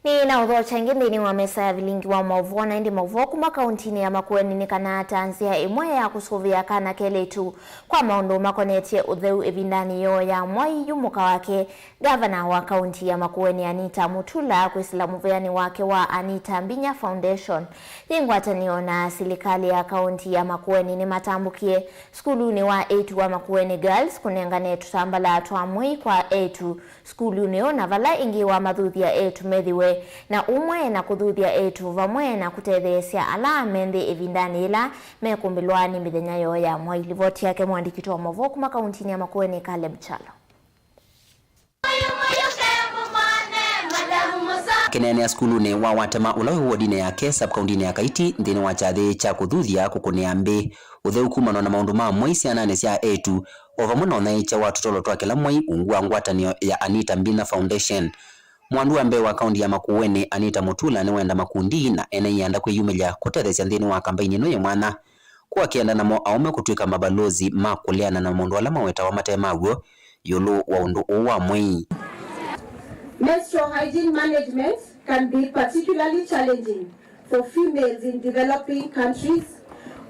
Nĩ na ũthokya ĩngĩ nthĩnĩ wa mesa ya vilingi wa maũvoo, na ĩndĩ maũvoo kuma kauntinĩ ya Makueni nĩ kana ta nzĩa ĩmwe ya kũsũvĩa kana kelĩtu kwa maũndũ makonetye ũtheu ĩvindanĩ yoo ya Mwai yu mũka wake, ngavana wa kaunti ya Makueni Anita Mutula kwĩsĩla mũvĩanĩ wake wa Anita Mbinya Foundation yĩ ngwatanĩo na silikalĩ ya kaunti ya Makueni nĩmatambũkie sukulunĩ wa eĩtu wa Makueni Girls kũnengane tũtambalaa twa mwei kwa eĩtu sukulunĩ ũũ, na vala ĩngĩ wamathuthya eĩtu methĩwe na ũmwe na kũthuthya eĩtu vamwe na kũtetheesya ala me nthĩ ĩvindanĩ yĩla mekũmbĩlwa nĩ mĩthenya yoo ya Mwai. Livoti yake mũandĩki witũ wa maũvoo kuma kauntinĩ ya Makueni, Caleb Kyalo. Akĩneenea sukulunĩ wa Watema ũla wĩ wodinĩ yake, sub-kauntinĩ ya Kaiti, nthĩnĩ wa kyathĩ kya kũthuthya kũkũnĩa mbĩ ũtheu kumana na maũndũ ma mwei syananĩ sya eĩtu, o vamwe na ũnyaĩĩkya wa tũtolo twa kĩla mwei ungu wa ngwatanĩo ya Anita Mbinya Foundation. Mwandu wa mbee wa kaunti ya Makueni, Anita Mutula, nĩwenda makundi na ene ianda kwĩyumĩlya kũtetheesya nthĩnĩ wa kambaini ĩno yĩ mwanya, kũakĩanda namo aũme kũtw'ĩka mavalosi ma kũleana na maũndũ ala mawetawa mate ma w'o ĩũlũ wa ũndũ ũũ wa mwei. Menstrual hygiene management can be particularly challenging for females in developing countries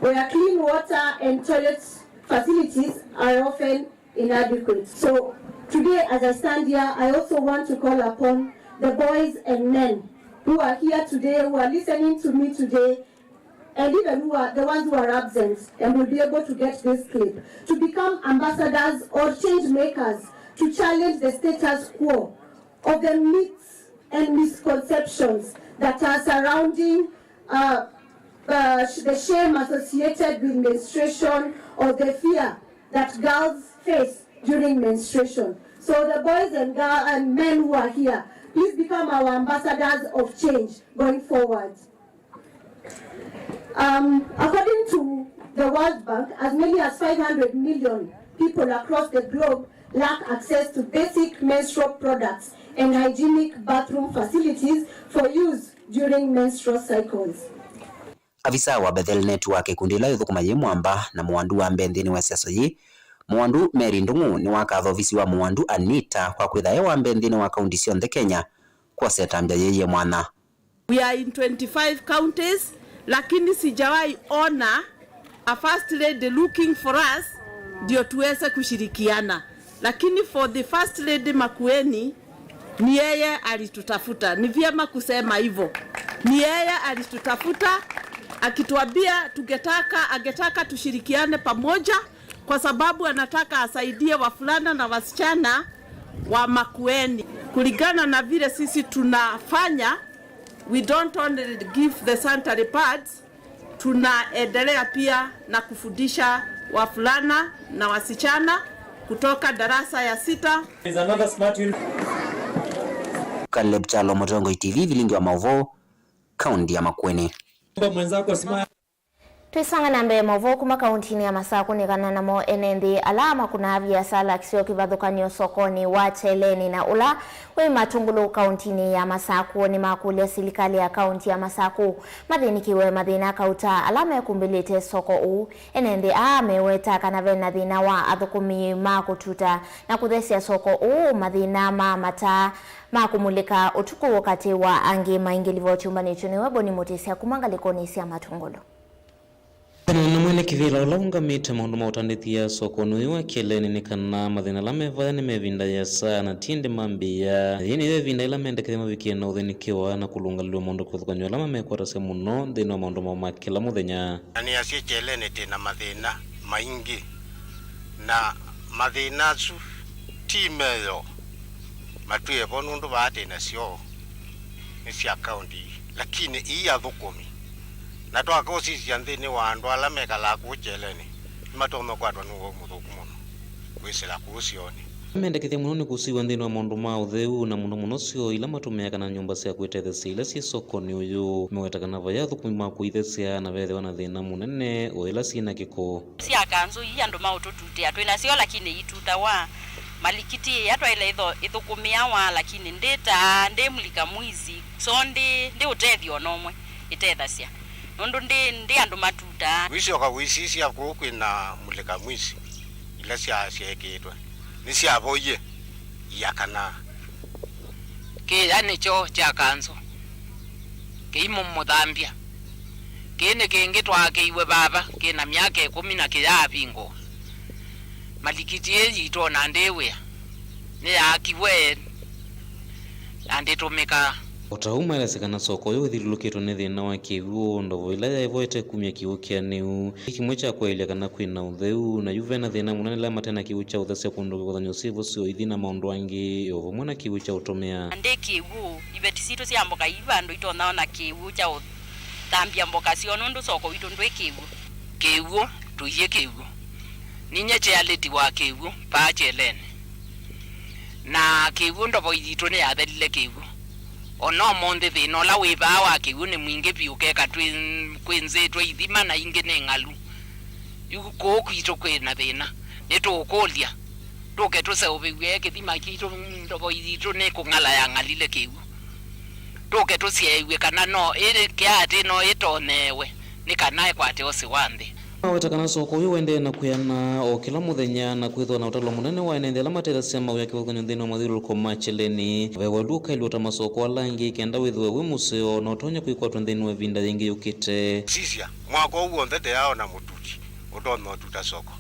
where clean water and toilet facilities are often inadequate. So today, as I stand here, I also want to call upon the boys and men who are here today, who are listening to me today, and even who are the ones who are absent and will be able to get this clip, to become ambassadors or change makers to challenge the status quo of the myths and misconceptions that are surrounding uh, uh, sh- the shame associated with menstruation or the fear that girls face during menstruation. So the boys and, girl, and men who are here, please become our ambassadors of change going forward. Um, according to the World Bank, as many as five hundred million people across the globe lack access to basic menstrual products and hygienic bathroom facilities for use during menstrual cycles. Avisa wa Bethel Network, ĩkundi ĩla yũthũkũma yĩ Mwamba na Mũwandu wa mbee nthĩnĩ wa siasa yĩ, Mũwandu Mary Ndung'u, nĩwakatha ovisi wa Mũwandu Anita kwa kwĩtha e wa mbee nthĩnĩ wa kaunti syonthe Kenya kwosa ĩtambya yĩĩ yĩ mwanya. We are in twenty-five counties, lakini sijawahi ona a first lady looking for us ndio tuweze kushirikiana. Lakini for the first lady Makueni, ni yeye alitutafuta. Ni vyema kusema hivyo. Ni yeye alitutafuta akituambia tungetaka, angetaka tushirikiane pamoja kwa sababu anataka asaidie wavulana na wasichana wa Makueni. Kulingana na vile sisi tunafanya, we don't only give the sanitary pads, tunaendelea pia na kufundisha wavulana na wasichana kutoka darasa ya sita. Is another smart uniform. Caleb Kyalo, Mũtongoi T V, vilingi wa maũvoo, kaunti ya Makueni. Mwenzako smart. Twĩsonga na mbee, maũvoo kuma kauntinĩ ya Masakũ nĩ kana namo ene nthĩ ala makũnaa viasala kĩsio kĩvathũkany'o sokonĩ wa Kyeleni na ũla wĩ Matũngũlũ kauntinĩ ya Masakũ nĩmakũlya silikalĩ ya kaunti ya Masakũ mathĩnĩkĩwe mathĩna kauta ala mekumbĩlĩte soko ũũ. Ene nthĩ aa meweta kana ve na thĩna wa athũkũmi ma kũtuta na kũthesya soko ũũ, mathĩna ma mataa ma kũmulĩka ũtukũ katĩ wa angĩ maingĩ. Livoti yũmbanĩtw'e nĩwe Boni Mũtĩsya kuma ngalĩkonĩ sya Matũngũlũ. Kana nĩmwene kĩvĩla ũla ũngamĩte maũndũ ma ũtandĩthya sokonĩ ũyũ wa Kyeleni nĩ kana mathĩna ala me vaya nĩ me ĩvinda yĩasa na ti ĩndĩ mambĩĩa. Yĩĩ nĩyo ĩvinda ĩla mendekethya mavikĩe na ũthĩnĩkĩwa na kũlũngalĩlw'a maũndũ kĩvathũkany'o ala mamekwatasya mũno nthĩnĩ wa maũndũ moo ma kĩla mũthenya. Na nĩasya Kyeleni tĩ na mathĩna maingĩ, na mathĩna asu ti meyoo matwĩe vo, nũndũ vaa tĩ na syoo nĩ sya kaũnti ii, lakini ii athũkũmi. Na twaka ũsisya nthĩnĩ wa andũ ala mekalaa kũu Kyeleni, nĩmatonya ũkwatwa nĩ ũwau mũthũku mũno kwĩsĩla kũu syoonĩ. Mendekethya mũno nĩ kũsiw'a nthĩnĩ wa maũndũ ma ũtheu, na mũno mũno syoo ila matũmĩaa kana nyũmba sya kwĩtetheesya ila syĩ sokonĩ ũyũ. Meweta kana vaya athũkũmi ma kũithesya na vethĩwa na thĩna mũnene o ĩla syĩ na kĩko. Sya kanzũ ii andũ maũtũtutĩa twĩ nasyo, lakini itutawa Malikiti ĩya twaĩle ĩtho-, ĩthũkũmĩawa, lakini ndĩ ta, ndĩ mũlika mwizi, so ndĩ, ndĩ ũtethyo o na ũmwe ĩtethasya, nũndũ ndĩ, ndĩ andũ matutaa. Wĩsyoka wĩsisya kũu kwĩna mũlika mwizi, ila sya-, syeekĩĩtwe nĩsyavoie ia kana. Kĩĩa nĩkyo kya kanzũ, kĩimũmũthambya. Kĩĩ nĩ kĩngĩ twaakĩiwe vava, kĩ na myaka ĩkũmi na kĩyaavingũa. Malikiti ĩĩ yitũ o na ndĩ wĩa, nĩyaakiwe na ndĩtũmĩkaa. O ta ũu maelesya kana soko ũyũ wĩthyũlũlũkĩtwe nĩ thĩna wa kĩw'ũ, ndovo ĩla yaĩ vo ĩtekumya kĩw'ũ kĩanĩu. Nĩ kĩmwe kya kwaĩlya kana kwĩ na ũtheu, na yu ve na thĩna mũnene ala mate na kĩw'ũ kya ũthesya kũndũ kĩvathany'o syĩ vo syoithi na maũndũ angĩ, o vamwe na kĩw'ũ kya ũtũmĩa. Na ndĩ kĩw'ũ, iveti sitũ sya mboka ii vandũ itonya ona kĩw'ũ kya ũthambya mboka syoo, nũndũ soko witũ ndwĩ kĩw'ũ. Kĩw'ũ, tũiĩ kĩw'ũ. Ninyie kyealĩti wa kĩw'ũ vaa kyelenĩ. Na kĩw'ũ, ndovo yitũ nĩyathelile kĩw'ũ. O na ũmũnthĩ thĩna ũla wĩ vaa wa kĩw'ũ nĩ mwingĩ vyũ, keka twĩ-, kwĩnzĩtwe ithima na ingĩ nĩ ng'alu. Yu kũũ kwitũ kwĩ na thĩna. Nĩtũũkũlya, tũke tũseũvĩw'e kĩthima kitũ, ndovo yitũ nĩ kũng'ala yang'alile kĩw'ũ. Tũke tũsyaĩw'e kana no ĩkĩa atĩ no ĩtonyeewe nĩ kana ĩkwate ũsĩ wa nthĩ. Maweta kana soko ũyũ ũendee na kwĩana o kĩla mũthenya na kwĩthwa na ũtalo mũnene wa ene nthĩ ala matethasya mawĩa kĩvathũkany'o nthĩnĩ wa mathyũlũlũko ma Kyeleni. Ve welu ũkaĩlw'a ta masoko ala angĩ kenda wĩthĩwe wĩ mũseo na ũtonya kwĩkwatw'a nthĩnĩ wa ĩvinda yĩngĩ yũkĩte. Sisya, mwaka ũũ w'onthe ndĩyaona mũtuti ũtonya ũtuta soko.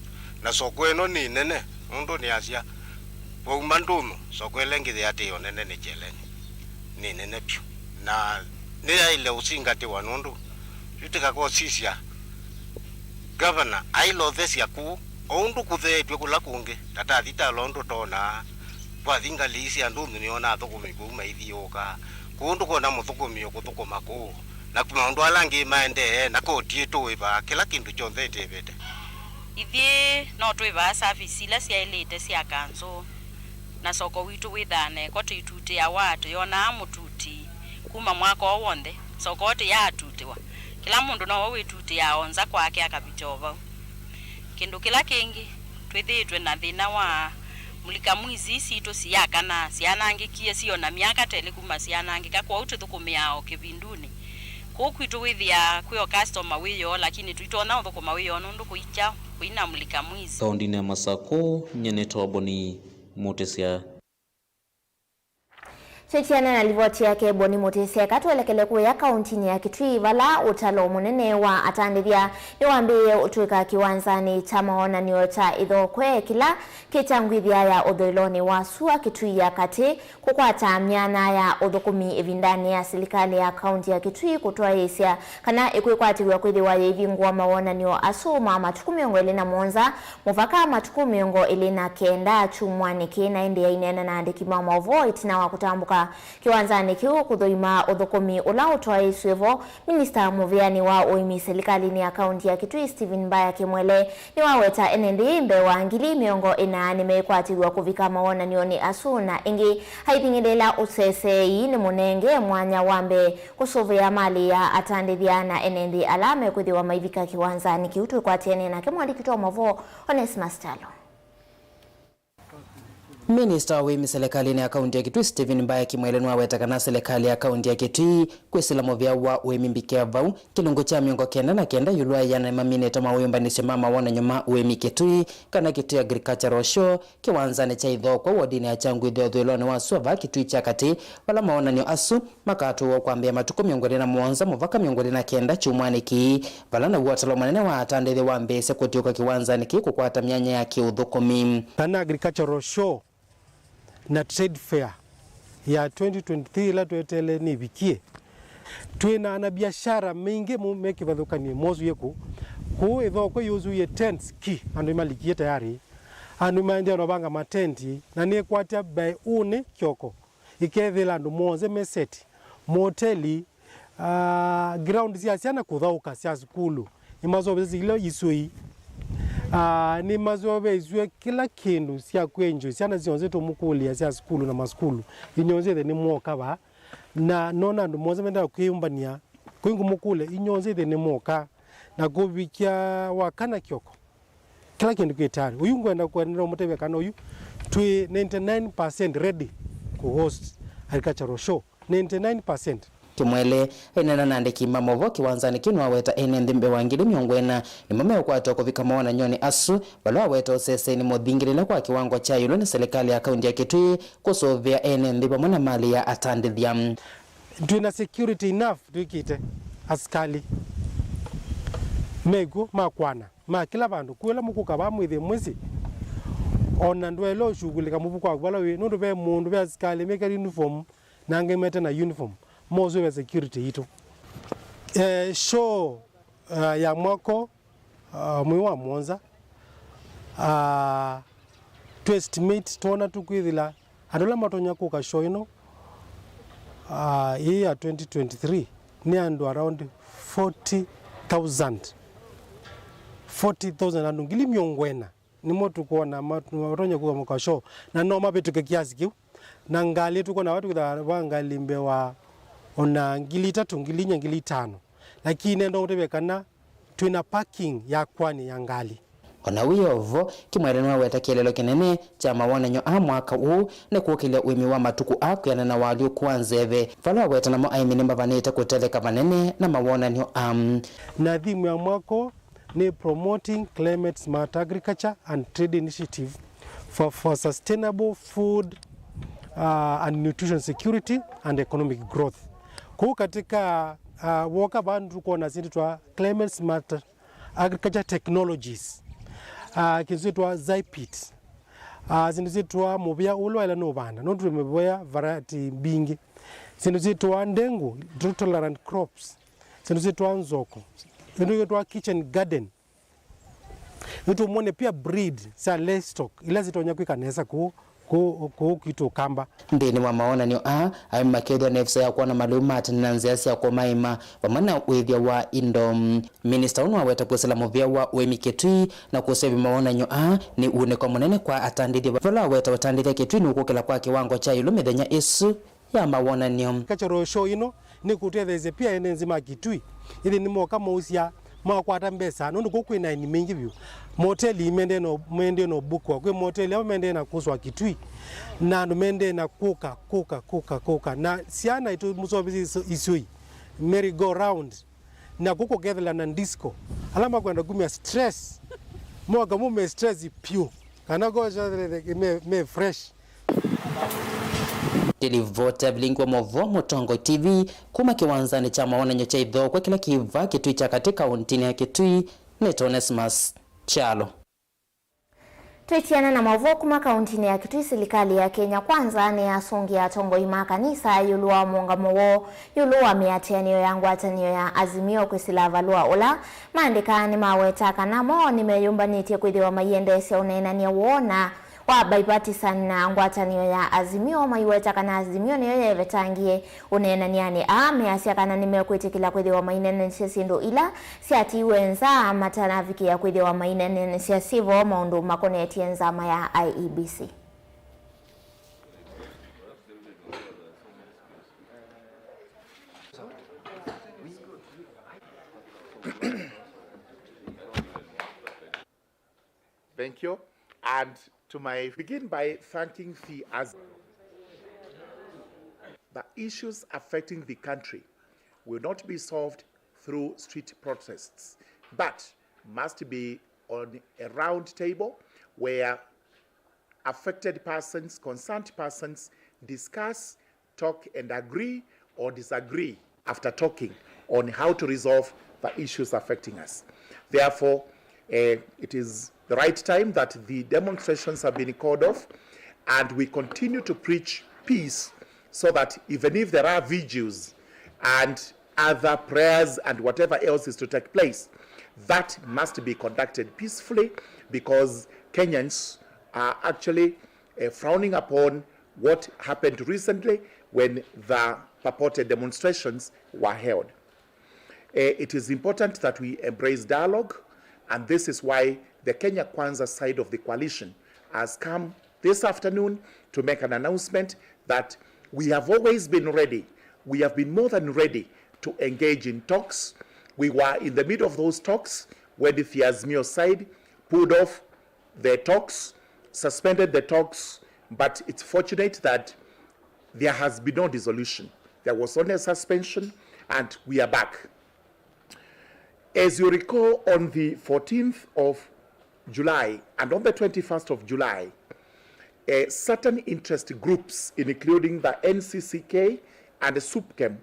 Na soko ĩno nĩ nene, nũndũ nĩasya, vauma ndũnyũ, soko ĩla ĩngĩ yĩatĩĩo nene nĩ Kyeleni. Nĩ nene vyũ. Na nĩyaĩle ũsingatĩwa nũndũ yu tĩkakosisya ngavana ailũthesya kũũ, o ũndũ kũtheetw'e kũla kũngĩ, ta tathi ta Londo tonaa, kwathi ngalĩ ii sya ndũnyũ nĩonaa athũkũmi kũu maithiũũka. Kũu ndũkona mũthũkũmi ũkũthũkũma kũũ. Na maũndũ ala angĩ maendee, na koti ĩtũĩva, kĩla kĩndũ kyonthe ĩtĩvĩte. Ithyĩ no twĩvaa service ila syaĩlĩte sya kanzũ, na soko witũ wĩthaa na ĩko tũitutĩawa, tũyonaa mũtuti kuma mwaka ũũ w'onthe, soko tĩyaatutĩwa. Kĩla mũndũ nowe wĩtutĩaa o nza kwake akavika o vau. Kĩndũ kĩla kĩngĩ, twĩthĩĩtwe na thĩna wa mũlika mwizi sitũ siyakana, syanangĩkie, sio na myaka ta ĩlĩ kuma syanangĩka, kwoou tũthũkũmĩaa o kĩvindunĩ. Kũu kwitũ wĩthĩaa kwĩ o customer wĩ yoo, lakini tũitonya ũthũkũma wĩ yoo nũndũ kũikya kũina mũlika mwizi. Kaũndĩnĩ ya Masakũ, nyie nĩtawa Boni Mũtĩsya. Kyĩtiana na livoti yake Boni Mũtĩsya, eka twelekele kũya kaũntĩnĩ ya Kitui, vala ũtalo mũnene wa atandĩthya nĩwambĩĩe ũtw'ĩka kĩwanzanĩ kya mawonany'o kya Ĩthokwe, kĩla kĩ kya ngwĩthya ya ũthũĩlonĩ wa sua Kitui ya katĩ, kũkwata myanya ya ũthũkũmi ĩvindanĩ ya silikalĩ ya kaũntĩ ya Kitui kũtwaĩĩsya kana ĩkwĩkwatĩw'a kwĩthĩwa yĩivingũa mawonany'o asu ma matukũ mĩongo ĩlĩ na mũonza mũvaka matukũ mĩongo ĩlĩ na kenda kyumwanĩ kĩĩ. Na ĩndĩ aineena na andĩki ma maũvoo ĩtina wa kũtambũka kĩwanzanĩ kĩu kũthũima ũthũkũmi ũla ũtwaĩĩsw'e vo, minista mũvĩanĩ wa ũĩmi silikalĩnĩ ya kaũntĩ ya Kitui, Stephen Mbaya Kimwele, nĩwaweta ene nthĩ mbee wa ngili mĩongo ĩna nĩmeĩkwatĩw'a kũvika mawonany'onĩ asu, na ĩngĩ aithing'ĩlĩĩla ũseseei nĩ mũnenge mwanya wa mbee kũsũvĩa malĩ ya atandĩthya na ene nthĩ ala mekwĩthĩwa maivika kĩwanzanĩ kĩu. Twĩkwatĩanĩe nake mũandĩki witũ wa maũvoo, Onesmus Kyalo. Minista wa ũĩmi silikalĩnĩ ya kaũntĩ ya Kitui, Stephen Mbaya Kimwele, nĩwaweta kana silikalĩ ya kaũntĩ ya Kitui kwĩsĩla mũvĩa wa ũĩmi mbike vau kĩlungu kya mĩongo kenda na kenda ĩũlũ wa ĩana nĩmaminĩte mawĩũmbanĩsyo ma mawonany'o ma ũĩmi Kitui, kana Kitui Agricultural Show, kĩwanzanĩ kya Ĩthokwe, wodinĩ ya Kyangwĩthya, ũthũĩlonĩ wa sua vaa Kitui kya katĩ, vala mawonany'o asu makatũĩwa kwambĩĩa matukũ mĩongo ĩlĩ na mũonza mũvaka mĩongo ĩlĩ na kenda kyumwanĩ kĩĩ, vala naw'o ũtalo mũnene wa atandĩthya wambĩĩsye kũtiũka kĩwanzanĩ kĩĩ kũkwata myanya ya kĩũthũkũmi. Kana Agricultural Show na Trade Fair ya twenty twenty-three ĩla tweteele nĩvikie. Twĩ na anabiashara maingĩ mũno me kĩvathũkany'o mosũie kũu. Kũu Ĩthokwe yusũie tents ki, andũ nĩmalikie tayari. Andũ maendee na ũvanga matenti, na nĩkwatya mbaĩ ũnĩ kyoko. Ĩkethĩla andũ monthe me set. Moteli, ah, ground sya syana kũthaũka sya sukulu, nĩmaseũvĩsye ila isũi. Ah, nĩmaseũvĩsye kĩla kĩndũ sya kwĩ enjoy. Syana syonthe tũmũkũlĩa sya sukulu na masukulu, inyonthe ĩthĩ nĩmwoka vaa. Na nona andũ monthe mendaa kwĩyũmbany'a, kũu ngũmũkũlya, inyonthe ĩthĩ nĩmwoka. Na kũvikya wakana kyoko. Kĩla kĩndũ kĩ tayari. Ũyu ngwenda kũendelea ũmũtethya kana ũyu Twĩ ninety-nine percent ready kũ host agricultural show. Ninety-nine percent. Kimwele, aineena na andĩki ma movoo kĩwanzanĩ kĩu, nĩwaweta ene nthĩ mbee wa ngili mĩongo ĩna nĩmo meũkwatwa kũvika mawonany'onĩ asu, vala waweta ũsesenĩ mũthingĩlĩle kwa kĩwango kya ĩũlũ nĩ silikalĩ ya kaunti ya Kitui kũsũvĩa ene nthĩ vamwe na malĩ ya atandĩthya. Twĩ na security enough twĩkĩte asikalĩ mekw'o ma kwana ma kĩla vandũ. Kwĩ ĩla mũkũka vaa mwĩthĩe mwĩsĩ, o na ndwaĩle ũshughulika mũvuko waku vala wĩ, nũndũ ve mũndũ, ve asikalĩ mekĩte uniform na angĩ mete na uniform, mosũvĩa security yitũ. Eh, show, ah, ya mwako, ah, mwei wa mũonza, ah, tũ estimate, twona tũkwĩthĩla andũ ala matonya kũka show ĩno, ah, ĩĩ ya twenty twenty-three nĩ andũ around forty thousand. Forty thousand, andũ ngili mĩongo ĩna nĩmo tũkwona mat-, matonya kũka mũka show, na no mavĩtũke kiasi kĩu. Na ngalĩ tũkwona va tũkĩtha va ngalĩ mbee wa ona ngili itatũ, ngili inya, ngili itano. Lakini nenda ũtavya kana twĩ na parking ya kwanĩ ya ngalĩ. O na wĩ o vo, Kimwele nĩwaweta kĩeleelo kĩnene kya mawonany'o aa mwaka ũũ nĩ kũkĩlya ũĩmi wa matukũ aa kwĩanana na ũalyũku wa nzeve, vala waweta namo aĩmi nĩmavanĩte kũtetheka vanene na mawonany'o aa. Na theme ya mwaka ũũ nĩ Promoting Climate Smart Agriculture and Trade Initiative for, for sustainable food, uh, and nutrition security and economic growth. Kũu katika, uh, woka vaa nĩtũkwona syĩndũ twa climate smart agriculture technologies, uh, kĩndũ syĩtwa Zypit, uh, syĩndũ syĩtwa mũvĩa ũla waĩle nũvanda, nũndũ twĩ mĩvĩa variety mbingĩ, syĩndũ syĩtwa ndengũ, drought tolerant crops, syĩndũ syĩtwa nzoko, syĩndũ syĩtwa kitchen garden. Nĩtũmwone pia breed sya livestock ila sitonya kwĩka nesa kũu, kũu, kũu kwitũ Ũkamba. Nthĩnĩ wa mawonany'o aa, aĩmi makethĩwa na ĩvisa ya kwona malĩu ma tene na nzĩa sya kũmaĩma vamwe na wĩthĩa wa indo. Minista ũũ nĩwaweta kwĩsĩla mũvĩa wa ũĩmi Kitui na kũseũvya mawonany'o aa nĩ uunĩko mũnene kwa atandĩthya, vala waweta ũtandĩthya Kitui nũkũkĩla kwa kĩwango kya ĩũlũ mĩthenya ĩsu ya mawonany'o. Cultural show ĩno nĩkũtetheesya pia ene nzĩ ma Kitui, ĩthĩ nĩmoka mausya, makwata mbesa, nũndũ kũu kwĩ na aeni maingĩ vyũ. Moteli mendee no, mendee no bukwa, kwĩ moteli amwe mendee na kũswa Kitui, na andũ mendee na kũka, kũka, kũka, kũka, kũka. Na syana itũ mũsovisi isu-, isui, merry go round, na kũkũ kethela na disco. Ala makwenda kumya stress, moka mume stress piũ, kana kocha me, me fresh. Ndĩlivoti Evelyn kwa Movo, Mũtongoi T V, kuma kĩwanzanĩ kya mawonany'o kya ithokwe kĩla kĩ vaa Kitui kya katĩ kauntinĩ ya Kitui. Nĩtwa Onesmus Kyalo. Twĩtiana na maũvoo kuma kauntinĩ ya Kitui, silikalĩ ya Kenya Kwanza nĩyasũngĩa atongoi ma kanisa ĩũlũ wa mũũngamo woo ĩũlũ wa mĩatĩanĩo ya ngwatanĩo ya Azimio kwĩsĩla valũa ũla maandĩkaa nĩmaweta kana mo nĩmeyũmbanĩtye kwĩthĩwa maiendeesya ũneenany'a woo na wa bipartisan na ngwatanĩo ya Azimio, maiweta kana Azimio nĩyo yeevetangie ũneenany'anĩ aa, measya kana nĩmekwĩtĩkĩla kwĩthĩwa maineenanĩsye syĩndũ ila syatiiwe nza matanavikĩa kwĩthĩwa maineenanĩsya syĩ vo maũndũ makonetye nzama ya I E B C. Thank you. And to my, begin by thanking the, as the issues affecting the country will not be solved through street protests, but must be on a round table where affected persons, concerned persons, discuss, talk and agree or disagree after talking on how to resolve the issues affecting us. Therefore, eh, it is the right time that the demonstrations have been called off and we continue to preach peace so that even if there are vigils and other prayers and whatever else is to take place, that must be conducted peacefully because Kenyans are actually, eh, frowning upon what happened recently when the purported demonstrations were held. Eh, it is important that we embrace dialogue, and this is why the Kenya Kwanza side of the coalition has come this afternoon to make an announcement that we have always been ready, we have been more than ready to engage in talks. We were in the middle of those talks when the Azimio side pulled off the talks suspended the talks, but it's fortunate that there has been no dissolution. There was only a suspension, and we are back. As you recall, on the fourteenth of July and on the twenty-first of July, uh, certain interest groups, including the N C C K and SUPKEM,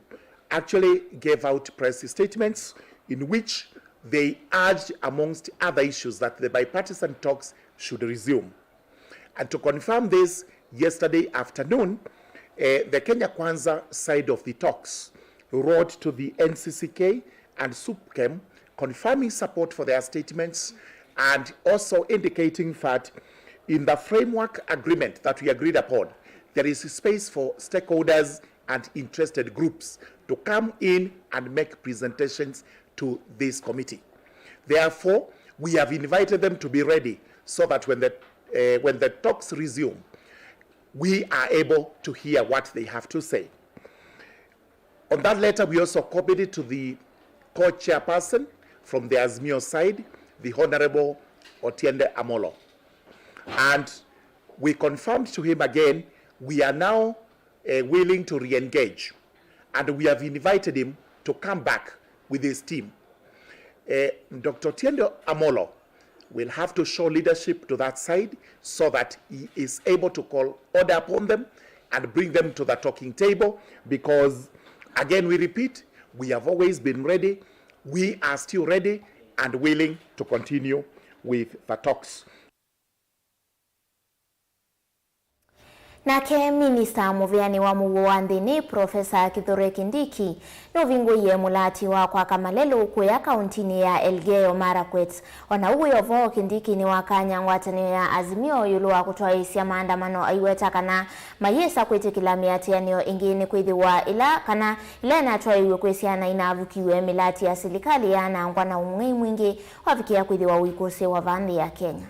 actually gave out press statements in which they urged, amongst other issues, that the bipartisan talks should resume. And to confirm this, yesterday afternoon, uh, the Kenya Kwanza side of the talks wrote to the N C C K and SUPKEM confirming support for their statements and also indicating that in the framework agreement that we agreed upon, there is space for stakeholders and interested groups to come in and make presentations to this committee. Therefore, we have invited them to be ready so that when the, uh, when the talks resume, we are able to hear what they have to say. On that letter, we also copied it to the co-chairperson from the Azimio side, the Honorable Otiende Amolo. And we confirmed to him again, we are now uh, willing to re-engage. And we have invited him to come back with his team. Uh, Doctor Otiende Amolo will have to show leadership to that side so that he is able to call order upon them and bring them to the talking table, because, again, we repeat, we have always been ready. We are still ready and willing to continue with the talks. Nake minista mũvĩanĩ wa mũuo wa nthĩnĩ, Profesa Kithure Kindiki, nũvingũie mũlati wa kwaka malelũ kũya kauntinĩ ya Elgeyo Marakwet. O na ũu wĩ o vo, Kindiki nĩwakany'a ngwatanĩo ya Azimio ĩũlũ wa kũtwaĩĩsya maandamano, aiweta kana mayĩsa kwĩtĩkĩla mĩatĩanĩo ĩngĩ nĩkwĩthĩwa ĩla kana ĩla ĩnatwaĩiw'e kwĩ syana inavukiw'e mĩlati ya silikalĩ yaanangwa na ũng'ei mwingĩ wavikĩa kwĩthĩwa ũikũsĩ wa va nthĩ ya Kenya.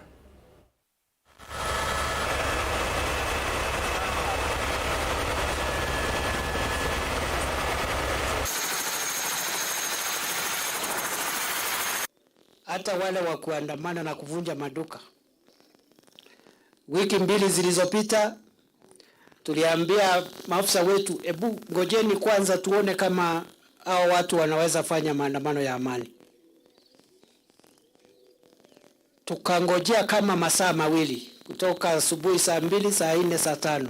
Hata wale wa kuandamana na kuvunja maduka. Wiki mbili zilizopita, tuliambia maafisa wetu, "Ebu ngojeni kwanza tuone kama hao watu wanaweza fanya maandamano ya amani." Tukangojea kama masaa mawili, kutoka asubuhi saa mbili, saa nne, saa tano.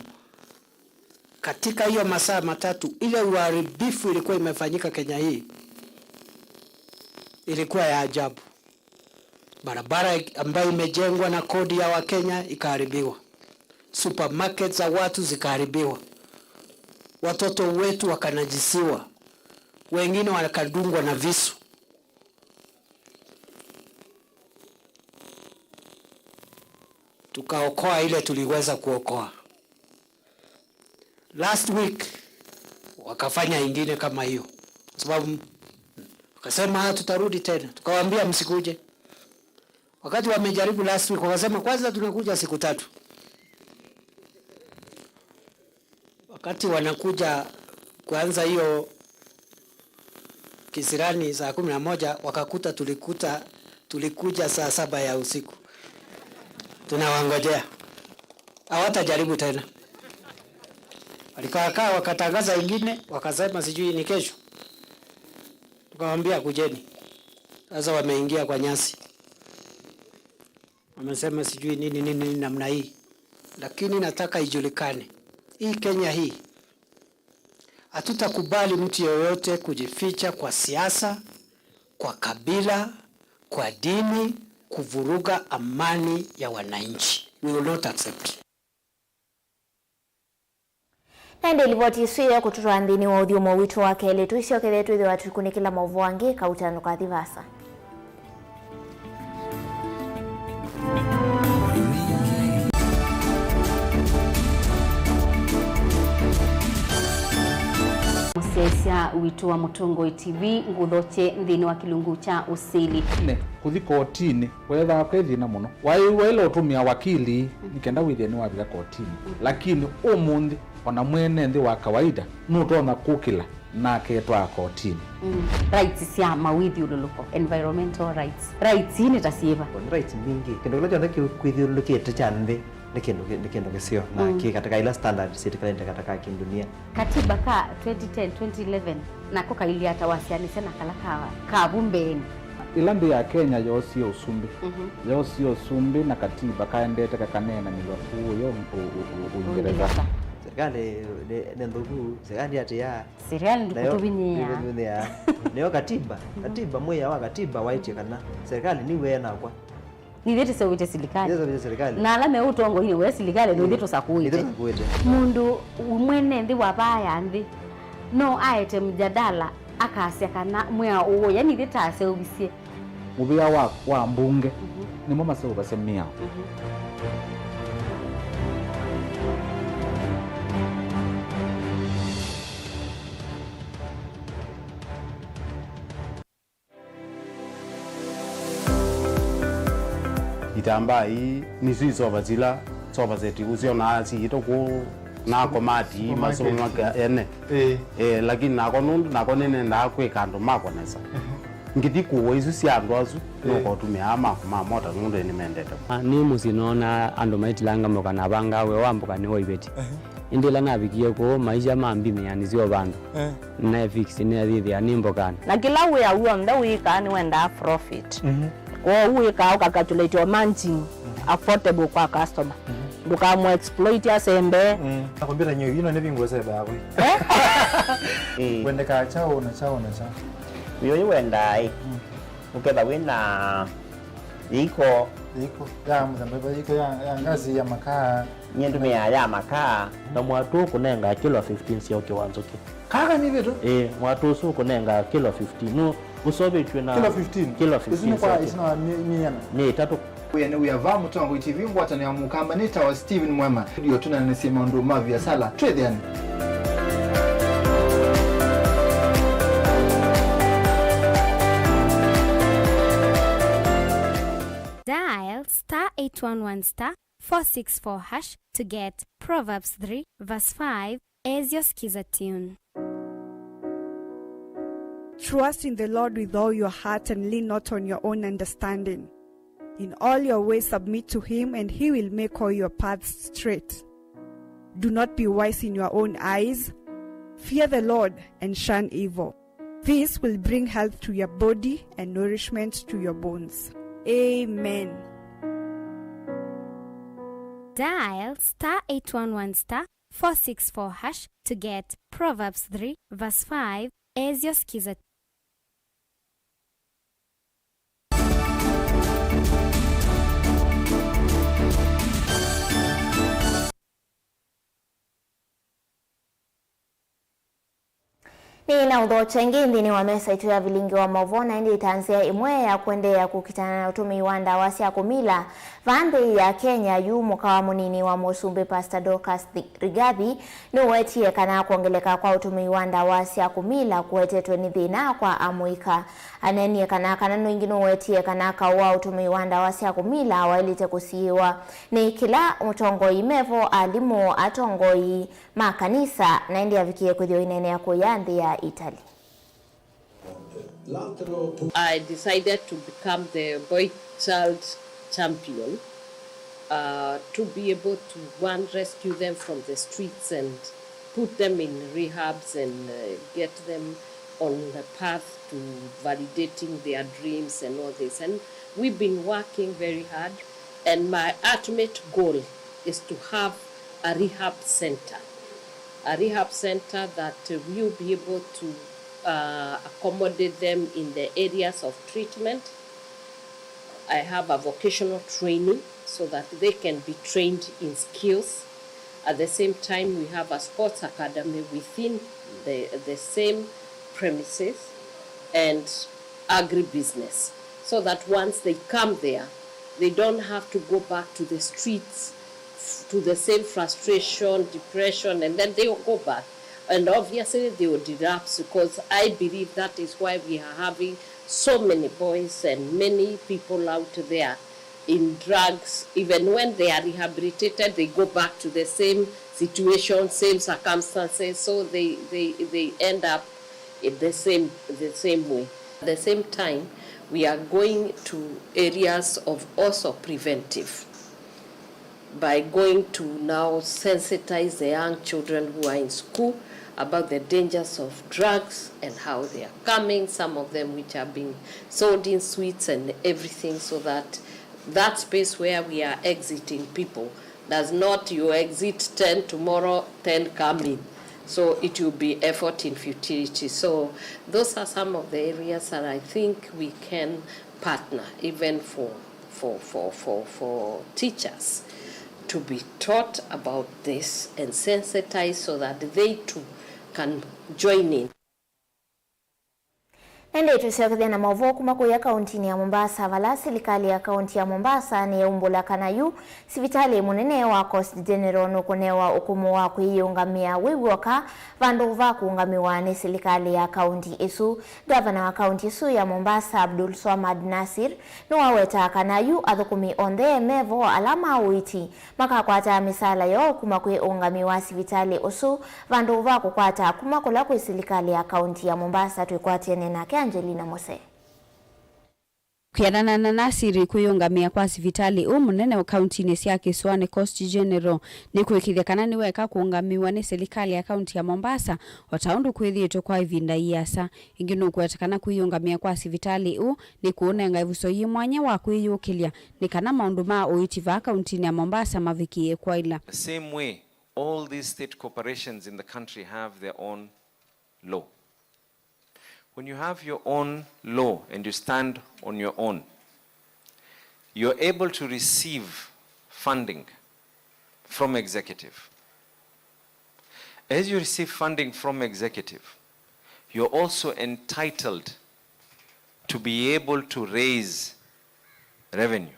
Katika hiyo masaa matatu, ile uharibifu ilikuwa imefanyika Kenya hii, ilikuwa ya ajabu. Barabara ambayo imejengwa na kodi ya Wakenya ikaharibiwa. Supermarket za watu zikaharibiwa. Watoto wetu wakanajisiwa. Wengine wakadungwa na visu. Tukaokoa ile tuliweza kuokoa. Last week, wakafanya ingine kama hiyo. Kwa sababu, wakasema, "Ah, tutarudi tena." Tukawaambia, "Msikuje." Wakati wamejaribu last week, wakasema, "Kwanza tunakuja siku tatu." Wakati wanakuja kuanza hiyo kisirani saa kumi na moja, wakakuta tulikuta, tulikuja saa saba ya usiku. Tunawangojea. Hawatajaribu tena. Walikaakaa, wakatangaza ingine, wakasema sijui ni kesho. Tukawaambia, "Kujeni." Sasa wameingia kwa nyasi. Wamesema sijui nini, nini, nini namna hii. Lakini nataka ijulikane. Hii Kenya hii, hatutakubali mtu yoyote kujificha kwa siasa, kwa kabila, kwa dini, kuvuruga amani ya wananchi. We will not accept. Na ĩndĩ livoti ĩsu ĩkũtũtwaa nthĩnĩ wa ũthyũmũo witũ wa kelĩ. Tũisyokethye twĩthĩwa tũikunĩkĩla maũvoo angĩ kauta ndũkathi vaasa. Mũsyaĩĩsya witũ wa Mũtongoi T V, ngũthokye nthĩnĩ wa kĩlungu kya ũsili. Nĩ kũthi kotinĩ. Weethĩawa kwĩ thĩna mũno. Waĩlwe ĩla ũtũmĩa wakili nĩ kenda wĩthĩe nĩwavika kotinĩ. Lakini ũmũnthĩ, o na mwene nthĩ wa kawaida nũtonya kũkĩla na aketwaa kotinĩ. Mm. Rights sya mawĩthyũlũlũko, environmental rights. Rights ii nĩ ta syĩva? Nĩ rights mbingĩ. Kĩndũ kĩla kyonthe kĩkwĩthyũlũlũkĩte kya nthĩ Nĩ kĩndũ kĩ-, nĩ kĩndũ kĩseo na mm, kĩ kataka ila standard syĩtĩkĩlanĩte kataka kĩndunia. Katiba ka twenty ten, twenty eleven nako kailyĩ ata wasyaanĩsya na kala ka, ka vu mbeenĩ? Ĩla nthĩ ya Kenya yoosie ũsumbĩ, mhm, yoosie ũsumbĩ na katiba kaendete kakaneenanĩw'a kũũ yo ũ-, ũ-, ũ-, Ũingereza. Ũingereza. Serikali nĩ, nĩ nthũku, serikali atĩ ya Serikali nayo ndĩkũtũvinyĩĩa. Ndĩkũtũvinyĩĩa. Nĩyo katiba, katiba, mwĩao wa katiba waĩtye kana serikali nĩw'e nakwa. Nithyĩ tũseũvĩtye silikalĩ. Nithyĩ tũseũvĩtye silikalĩ. Na ala me ũtongoinĩ we silikalĩ, nithyĩ tũsakũĩte. Nithyĩ tũsakũĩte. Mũndũ mwene nthĩ wa vaa ya nthĩ no aete mjadala akasya kana mwĩao ũũ, yani ithyĩ taseũvisye. Mũvĩa wa, wa mbunge, mhm, nĩmo maseũvasya mĩao. Mhm. Itambaa ii nĩsyo isova sila sova seti ũsyonaa siĩtwe kũu na komati masũmaka ene. Ĩĩ. Eh, lakini nako nũndũ nako nĩnendaa kwĩka andũ makwa nesa. Ehe. Ngĩthi kũũa isu sya andũ asu, ĩĩ, nũkotũmĩaa maku ma mota nũndũ nĩmendete. Ah, nĩ mũsyĩ noona andũ maitilanga mboka na avangaa wĩa wa mboka nĩ wa iveti. Ehe. Ĩndĩ ĩla navikie kũu, maisha mambimĩa nĩsyo vandũ. Eh. Naefix nĩathĩthĩa nĩ mbokanĩ. Na kĩla wĩa w'onthe wĩkaa nĩwendaa profit. Mhm. Kwoou wĩkaa ũkacalculate o margin, mhm, affordable kwa customer. Mhm. Ndũkamũ exploit asembe. Mm. Nakwambia nyie ino nĩ bingo sebe yakwe. Eh? Eh. Wendekaa chao na chao na chao. Uyo wendaa ĩ. Mm. Ũketha wĩna yĩiko. Yĩiko ya mũthemba, yĩiko ya, ya ngazi ya makaa. Nyie ndũmĩaa ya makaa. Na mwatũ ũkũnenga kilo fifteen sya ũkĩwanzũkĩ. Kaka nĩ vitu? Ĩĩ, mwatũ ũsu ũkũnenga kilo fifteen. Nũ ũseũvĩtw'e na kilo fifteen? Kilo fifteen. Isu nĩ kwa, isu nĩ wa mi-, miana? Nĩ ĩtatũ. Wĩa nĩ wĩa va Mũtongoi T V ngwatanĩo ya Mũkamba nĩ tawa Steven Mwema. Ndio tũnanĩsye maũndũ ma viasala. Twĩthĩane. Dial star eight one one star four six four hash to get Proverbs three verse five as your Skiza tune. Trust in the Lord with all your heart and lean not on your own understanding. In all your ways submit to him, and he will make all your paths straight. Do not be wise in your own eyes. Fear the Lord and shun evil. This will bring health to your body and nourishment to your bones. Amen. Dial star eight one one star four six four hash to get Proverbs three verse five as your Skiza. Nĩ na ũthokya ĩngĩ nthĩnĩ wa mesa itũ ya vilingi wa maũvoo, na ĩndĩ ĩtanzĩa ĩmwe ya kũendeea kũkitana na ũtũmĩi wa ndawa sya kũmila vaa nthĩ ya Kenya. Yu mũka wa mũnini wa mũsumbĩ, Pastor Dorcas Thi-, Rigathi, nũwetie kana kwongeleka kwa ũtũmĩi wa ndawa sya kũmila kũetetwe nĩ thĩna kwa amũika. Aneenie kana kana nũingĩ nũwetie kana kaũ wa ũtũmĩi wa ndawa sya kũmila waĩlĩte kũsiĩĩwa nĩ kĩla mũtongoi, mevo, alimũ, atongoi ma kanisa, na ĩndĩ avikie kwĩthĩwa ineenea kũya nthĩ ya Italy. I decided to become the boy child champion, uh, to be able to, one, rescue them from the streets and put them in rehabs and, uh, get them on the path to validating their dreams and all this. And we've been working very hard, and my ultimate goal is to have a rehab center, a rehab center that, uh, will be able to, uh, accommodate them in the areas of treatment. I have a vocational training so that they can be trained in skills. At the same time, we have a sports academy within the, the same premises and agribusiness, so that once they come there, they don't have to go back to the streets, to the same frustration, depression, and then they will go back. And obviously, they will relapse, because I believe that is why we are having so many boys and many people out there in drugs. Even when they are rehabilitated, they go back to the same situation, same circumstances, so they, they, they end up in the same, the same way. At the same time, we are going to areas of also preventive. by going to now sensitize the young children who are in school about the dangers of drugs and how they are coming, some of them which are being sold in sweets and everything, so that that space where we are exiting people does not, you exit ten tomorrow, ten come in. So it will be effort in futility. So those are some of the areas that I think we can partner, even for, for, for, for, for teachers to be taught about this and sensitized so that they too can join in. Na ĩndĩ tũsyokethya na maũvoo kuma kũya kauntinĩ ya Mombasa, vala silikalĩ ya kaunti ya Mombasa nĩyaumbũla kana yu sivitalĩ mũnene wa Coast General nũkũnewa ũkũmũ wa kwĩyĩũngamĩa wĩ w'oka vandũ va kũũngamĩwa nĩ silikalĩ ya kaunti ĩsu. Ngavana wa kaunti ĩsu ya Mombasa, Abdulswamad Nasir, nĩwawetaa kana yu athũkũmi onthe me vo ala ma ũiiti makakwataa mĩsaala yoo kuma kwĩ ũũngami wa sivitalĩ ũsu vandũ va kũkwata kuma kũla kwĩ silikalĩ ya kaunti ya Mombasa. Twĩkwatĩane nake Angelina Mose. Kwĩanana na Nasiri, kwĩyũngamĩa kwa sivitalĩ ũũ mũnene kauntinĩ sya kĩsũanĩ Coast General nĩ kũĩkĩĩthya kana nĩweka kũũngamĩwa nĩ silikalĩ ya kaunti ya Mombasa, o ta ũndũ kwĩthĩĩtwe kwa ĩvinda ĩasa. Ĩngĩ nũkũweta kana kwĩyũngamĩa kwa sivitalĩ ũũ nĩ kũũnenga ĩvuso yĩ mwanya wa kwĩyũkĩlya nĩ kana maũndũ ma ũiiti vaa kauntinĩ ya Mombasa mavikĩĩe kwaĩla. The same way all these state corporations in the country have their own law. When you have your own law and you stand on your own, you're able to receive funding from executive. As you receive funding from executive, you're also entitled to be able to raise revenue.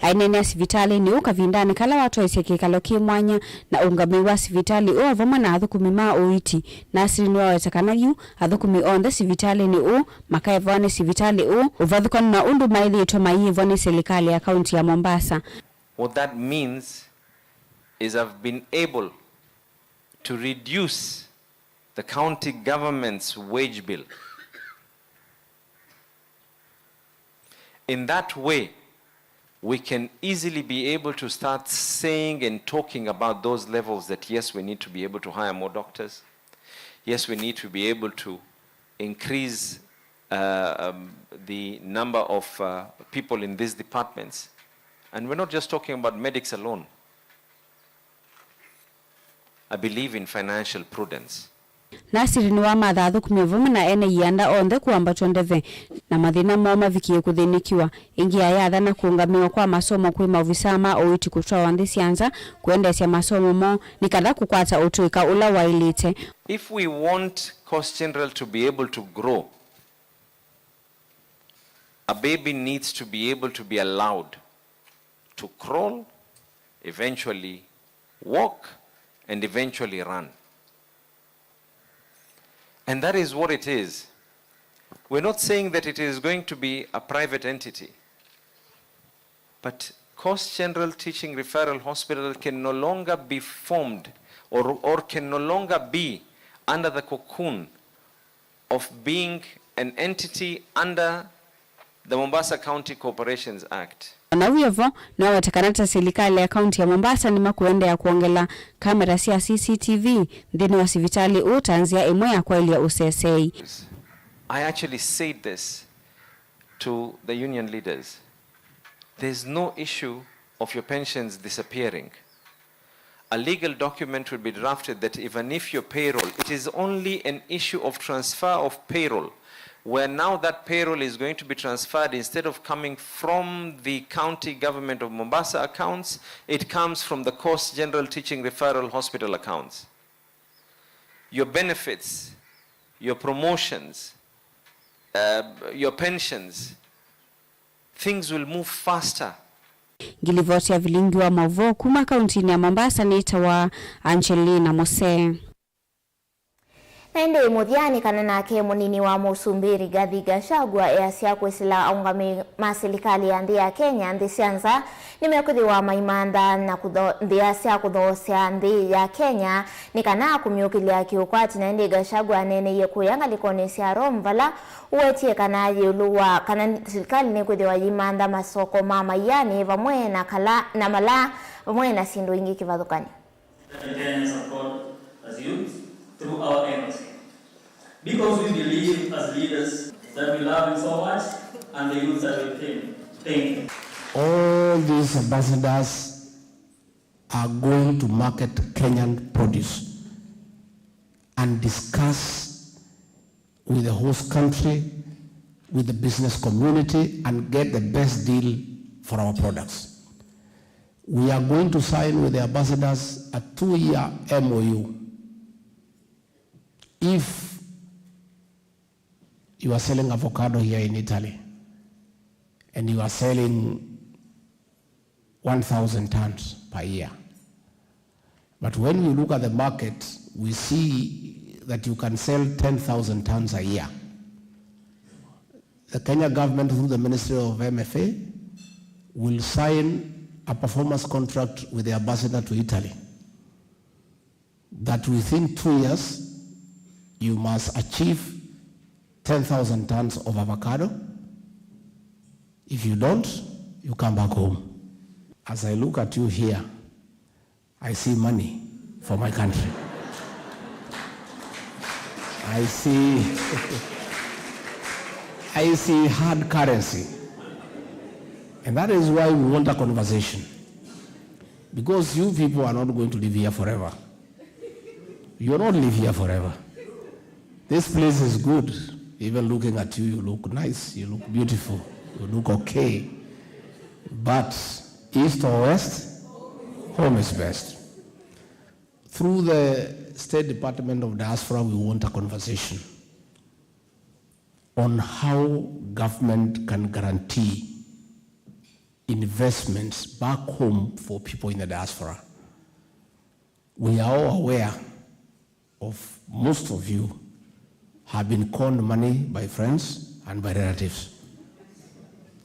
Aineenea sivitalĩnĩ ũũ kavindanĩ kala watwaisye kĩkalo kĩ mwanya na ũũngamĩi wa sivitalĩ ũũ vamwe na athũkũmi ma ũiiti, Nasiri nĩwaweta kana yu athũkũmi onthe sivitalĩnĩ ũũ makaĩvawa nĩ sivitalĩ ũũ ũvathũkanu na ũndũ maĩlĩtwe mayĩvwa nĩ silikalĩ ya kaunti ya Mombasa. What that means is I've been able to reduce the county government's wage bill. In that way, we can easily be able to start saying and talking about those levels that, yes, we need to be able to hire more doctors. Yes, we need to be able to increase, uh, um, the number of, uh, people in these departments. And we're not just talking about medics alone. I believe in financial prudence. Nasiri nĩwamatha athũkũmi vamwe na ene ianda onthe kũambatw'a ndeve na mathĩna moo mavikĩe kũthĩnĩkĩwa. Ĩngĩ ayathana kũũngamĩwa kwa masomo kwĩ maovisaa ma ũiiti kũtwawa nthĩ sya nza kũendeesya masomo moo nĩ kana kũkwata ũtũĩka ũla waĩlĩte. If we want Coast General to be able to grow, a baby needs to be able to be allowed to crawl, eventually walk, and eventually run. And that is what it is. We're not saying that it is going to be a private entity, but Coast General Teaching Referral Hospital can no longer be formed or, or can no longer be under the cocoon of being an entity under the Mombasa County Corporations Act. O na wĩ o vo, nĩwaweta kana ta silikalĩ ya kaunti ya Mombasa nĩmakũendeea kwongela kamera sya C C T V nthĩnĩ wa sivitalĩ ũũ ta nzĩa ĩmwe ya kwaĩlya ũseseei. I actually said this to the union leaders. There's no issue of your pensions disappearing. A legal document will be drafted that even if your payroll, it is only an issue of transfer of payroll, where now that payroll is going to be transferred, instead of coming from the county government of Mombasa accounts, it comes from the Coast General Teaching Referral Hospital accounts. Your benefits, your promotions, uh, your pensions, things will move faster. Ngilivoti ya vilingi wa maũvoo kuma kauntinĩ ya Mombasa nĩtawa Angelina Mose. Na ĩndĩ mũthya nĩ kana nake mũnini wa mũsumbĩ Rigathi Gachagua easya kwĩsĩla aũngamĩi ma silikalĩ ya nthĩ ya Kenya nthĩ sya nza nĩmekwĩthĩwa maimantha na kũtho-, nthĩa sya kũthoosya nthĩ ya Kenya nĩ kana kũmyũkĩlya kĩũkwati. Na ĩndĩ Gachagua aneeneie kũya ngalĩkonĩ sya Rome vala ũwetie kana ĩũlũ wa kana silikalĩ nĩkwĩthĩwa yĩimantha masoko ma maianĩ vamwe na kala na malaa vamwe na syĩndũ ingĩ kĩvathũkany'o. That the Kenyans have called as youths through our embassy. Because we believe as leaders that we love you so much and the youths that we claim. Thank you. All these ambassadors are going to market Kenyan produce and discuss with the host country, with the business community, and get the best deal for our products. We are going to sign with the ambassadors a two-year M O U. If you are selling avocado here in Italy and you are selling one thousand tons per year. But when we look at the market, we see that you can sell ten thousand tons a year. The Kenya government, through the Ministry of M F A, will sign a performance contract with the ambassador to Italy that within two years, you must achieve ten thousand tons of avocado. If you don't, you come back home. As I look at you here, I see money for my country. I see, I see hard currency. And that is why we want a conversation. Because you people are not going to live here forever. You will not live here forever. This place is good. Even looking at you, you look nice, you look beautiful, you look okay. But east or west, home is best. Through the State Department of Diaspora, we want a conversation on how government can guarantee investments back home for people in the diaspora. We are all aware of most of you have been conned money by friends and by relatives.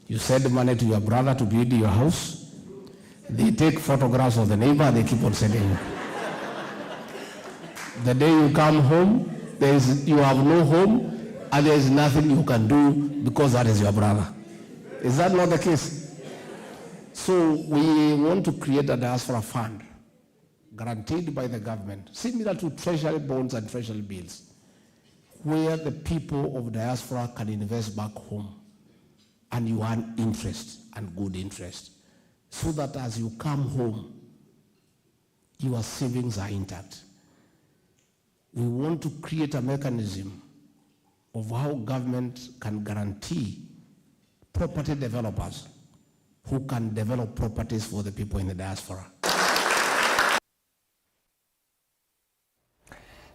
You send money to your brother to build your house. They take photographs of the neighbor, they keep on sending you. The day you come home, there is, you have no home, and there is nothing you can do because that is your brother. Is that not the case? So we want to create a diaspora fund guaranteed by the government, similar to treasury bonds and treasury bills, where the people of diaspora can invest back home and you earn interest and good interest, so that as you come home, your savings are intact. We want to create a mechanism of how government can guarantee property developers who can develop properties for the people in the diaspora.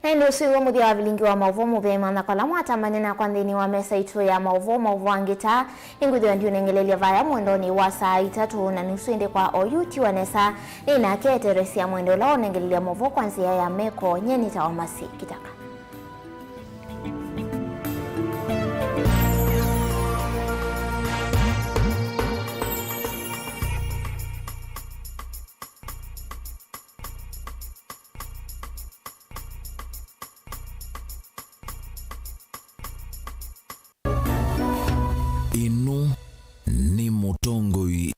Na ĩndĩ ũsu wĩw'o mũthya wa vilingi wa maũvoo mũvea imantha kwa ala mwatambany'a nakwa nthĩnĩ wa mesa itũ ya maũvoo. Maũvoo angĩ ta nĩngwĩthĩwa ndiũnengelelya vaya mwendonĩ wa saa itatũ na nusu, ĩndĩ kwa oyu tiwa nesa nĩ nake Teresia Mwende ũla ũnengelelya maũvoo kwa nzĩa ya meko. Nyie nĩtawa Mercy Kĩtao.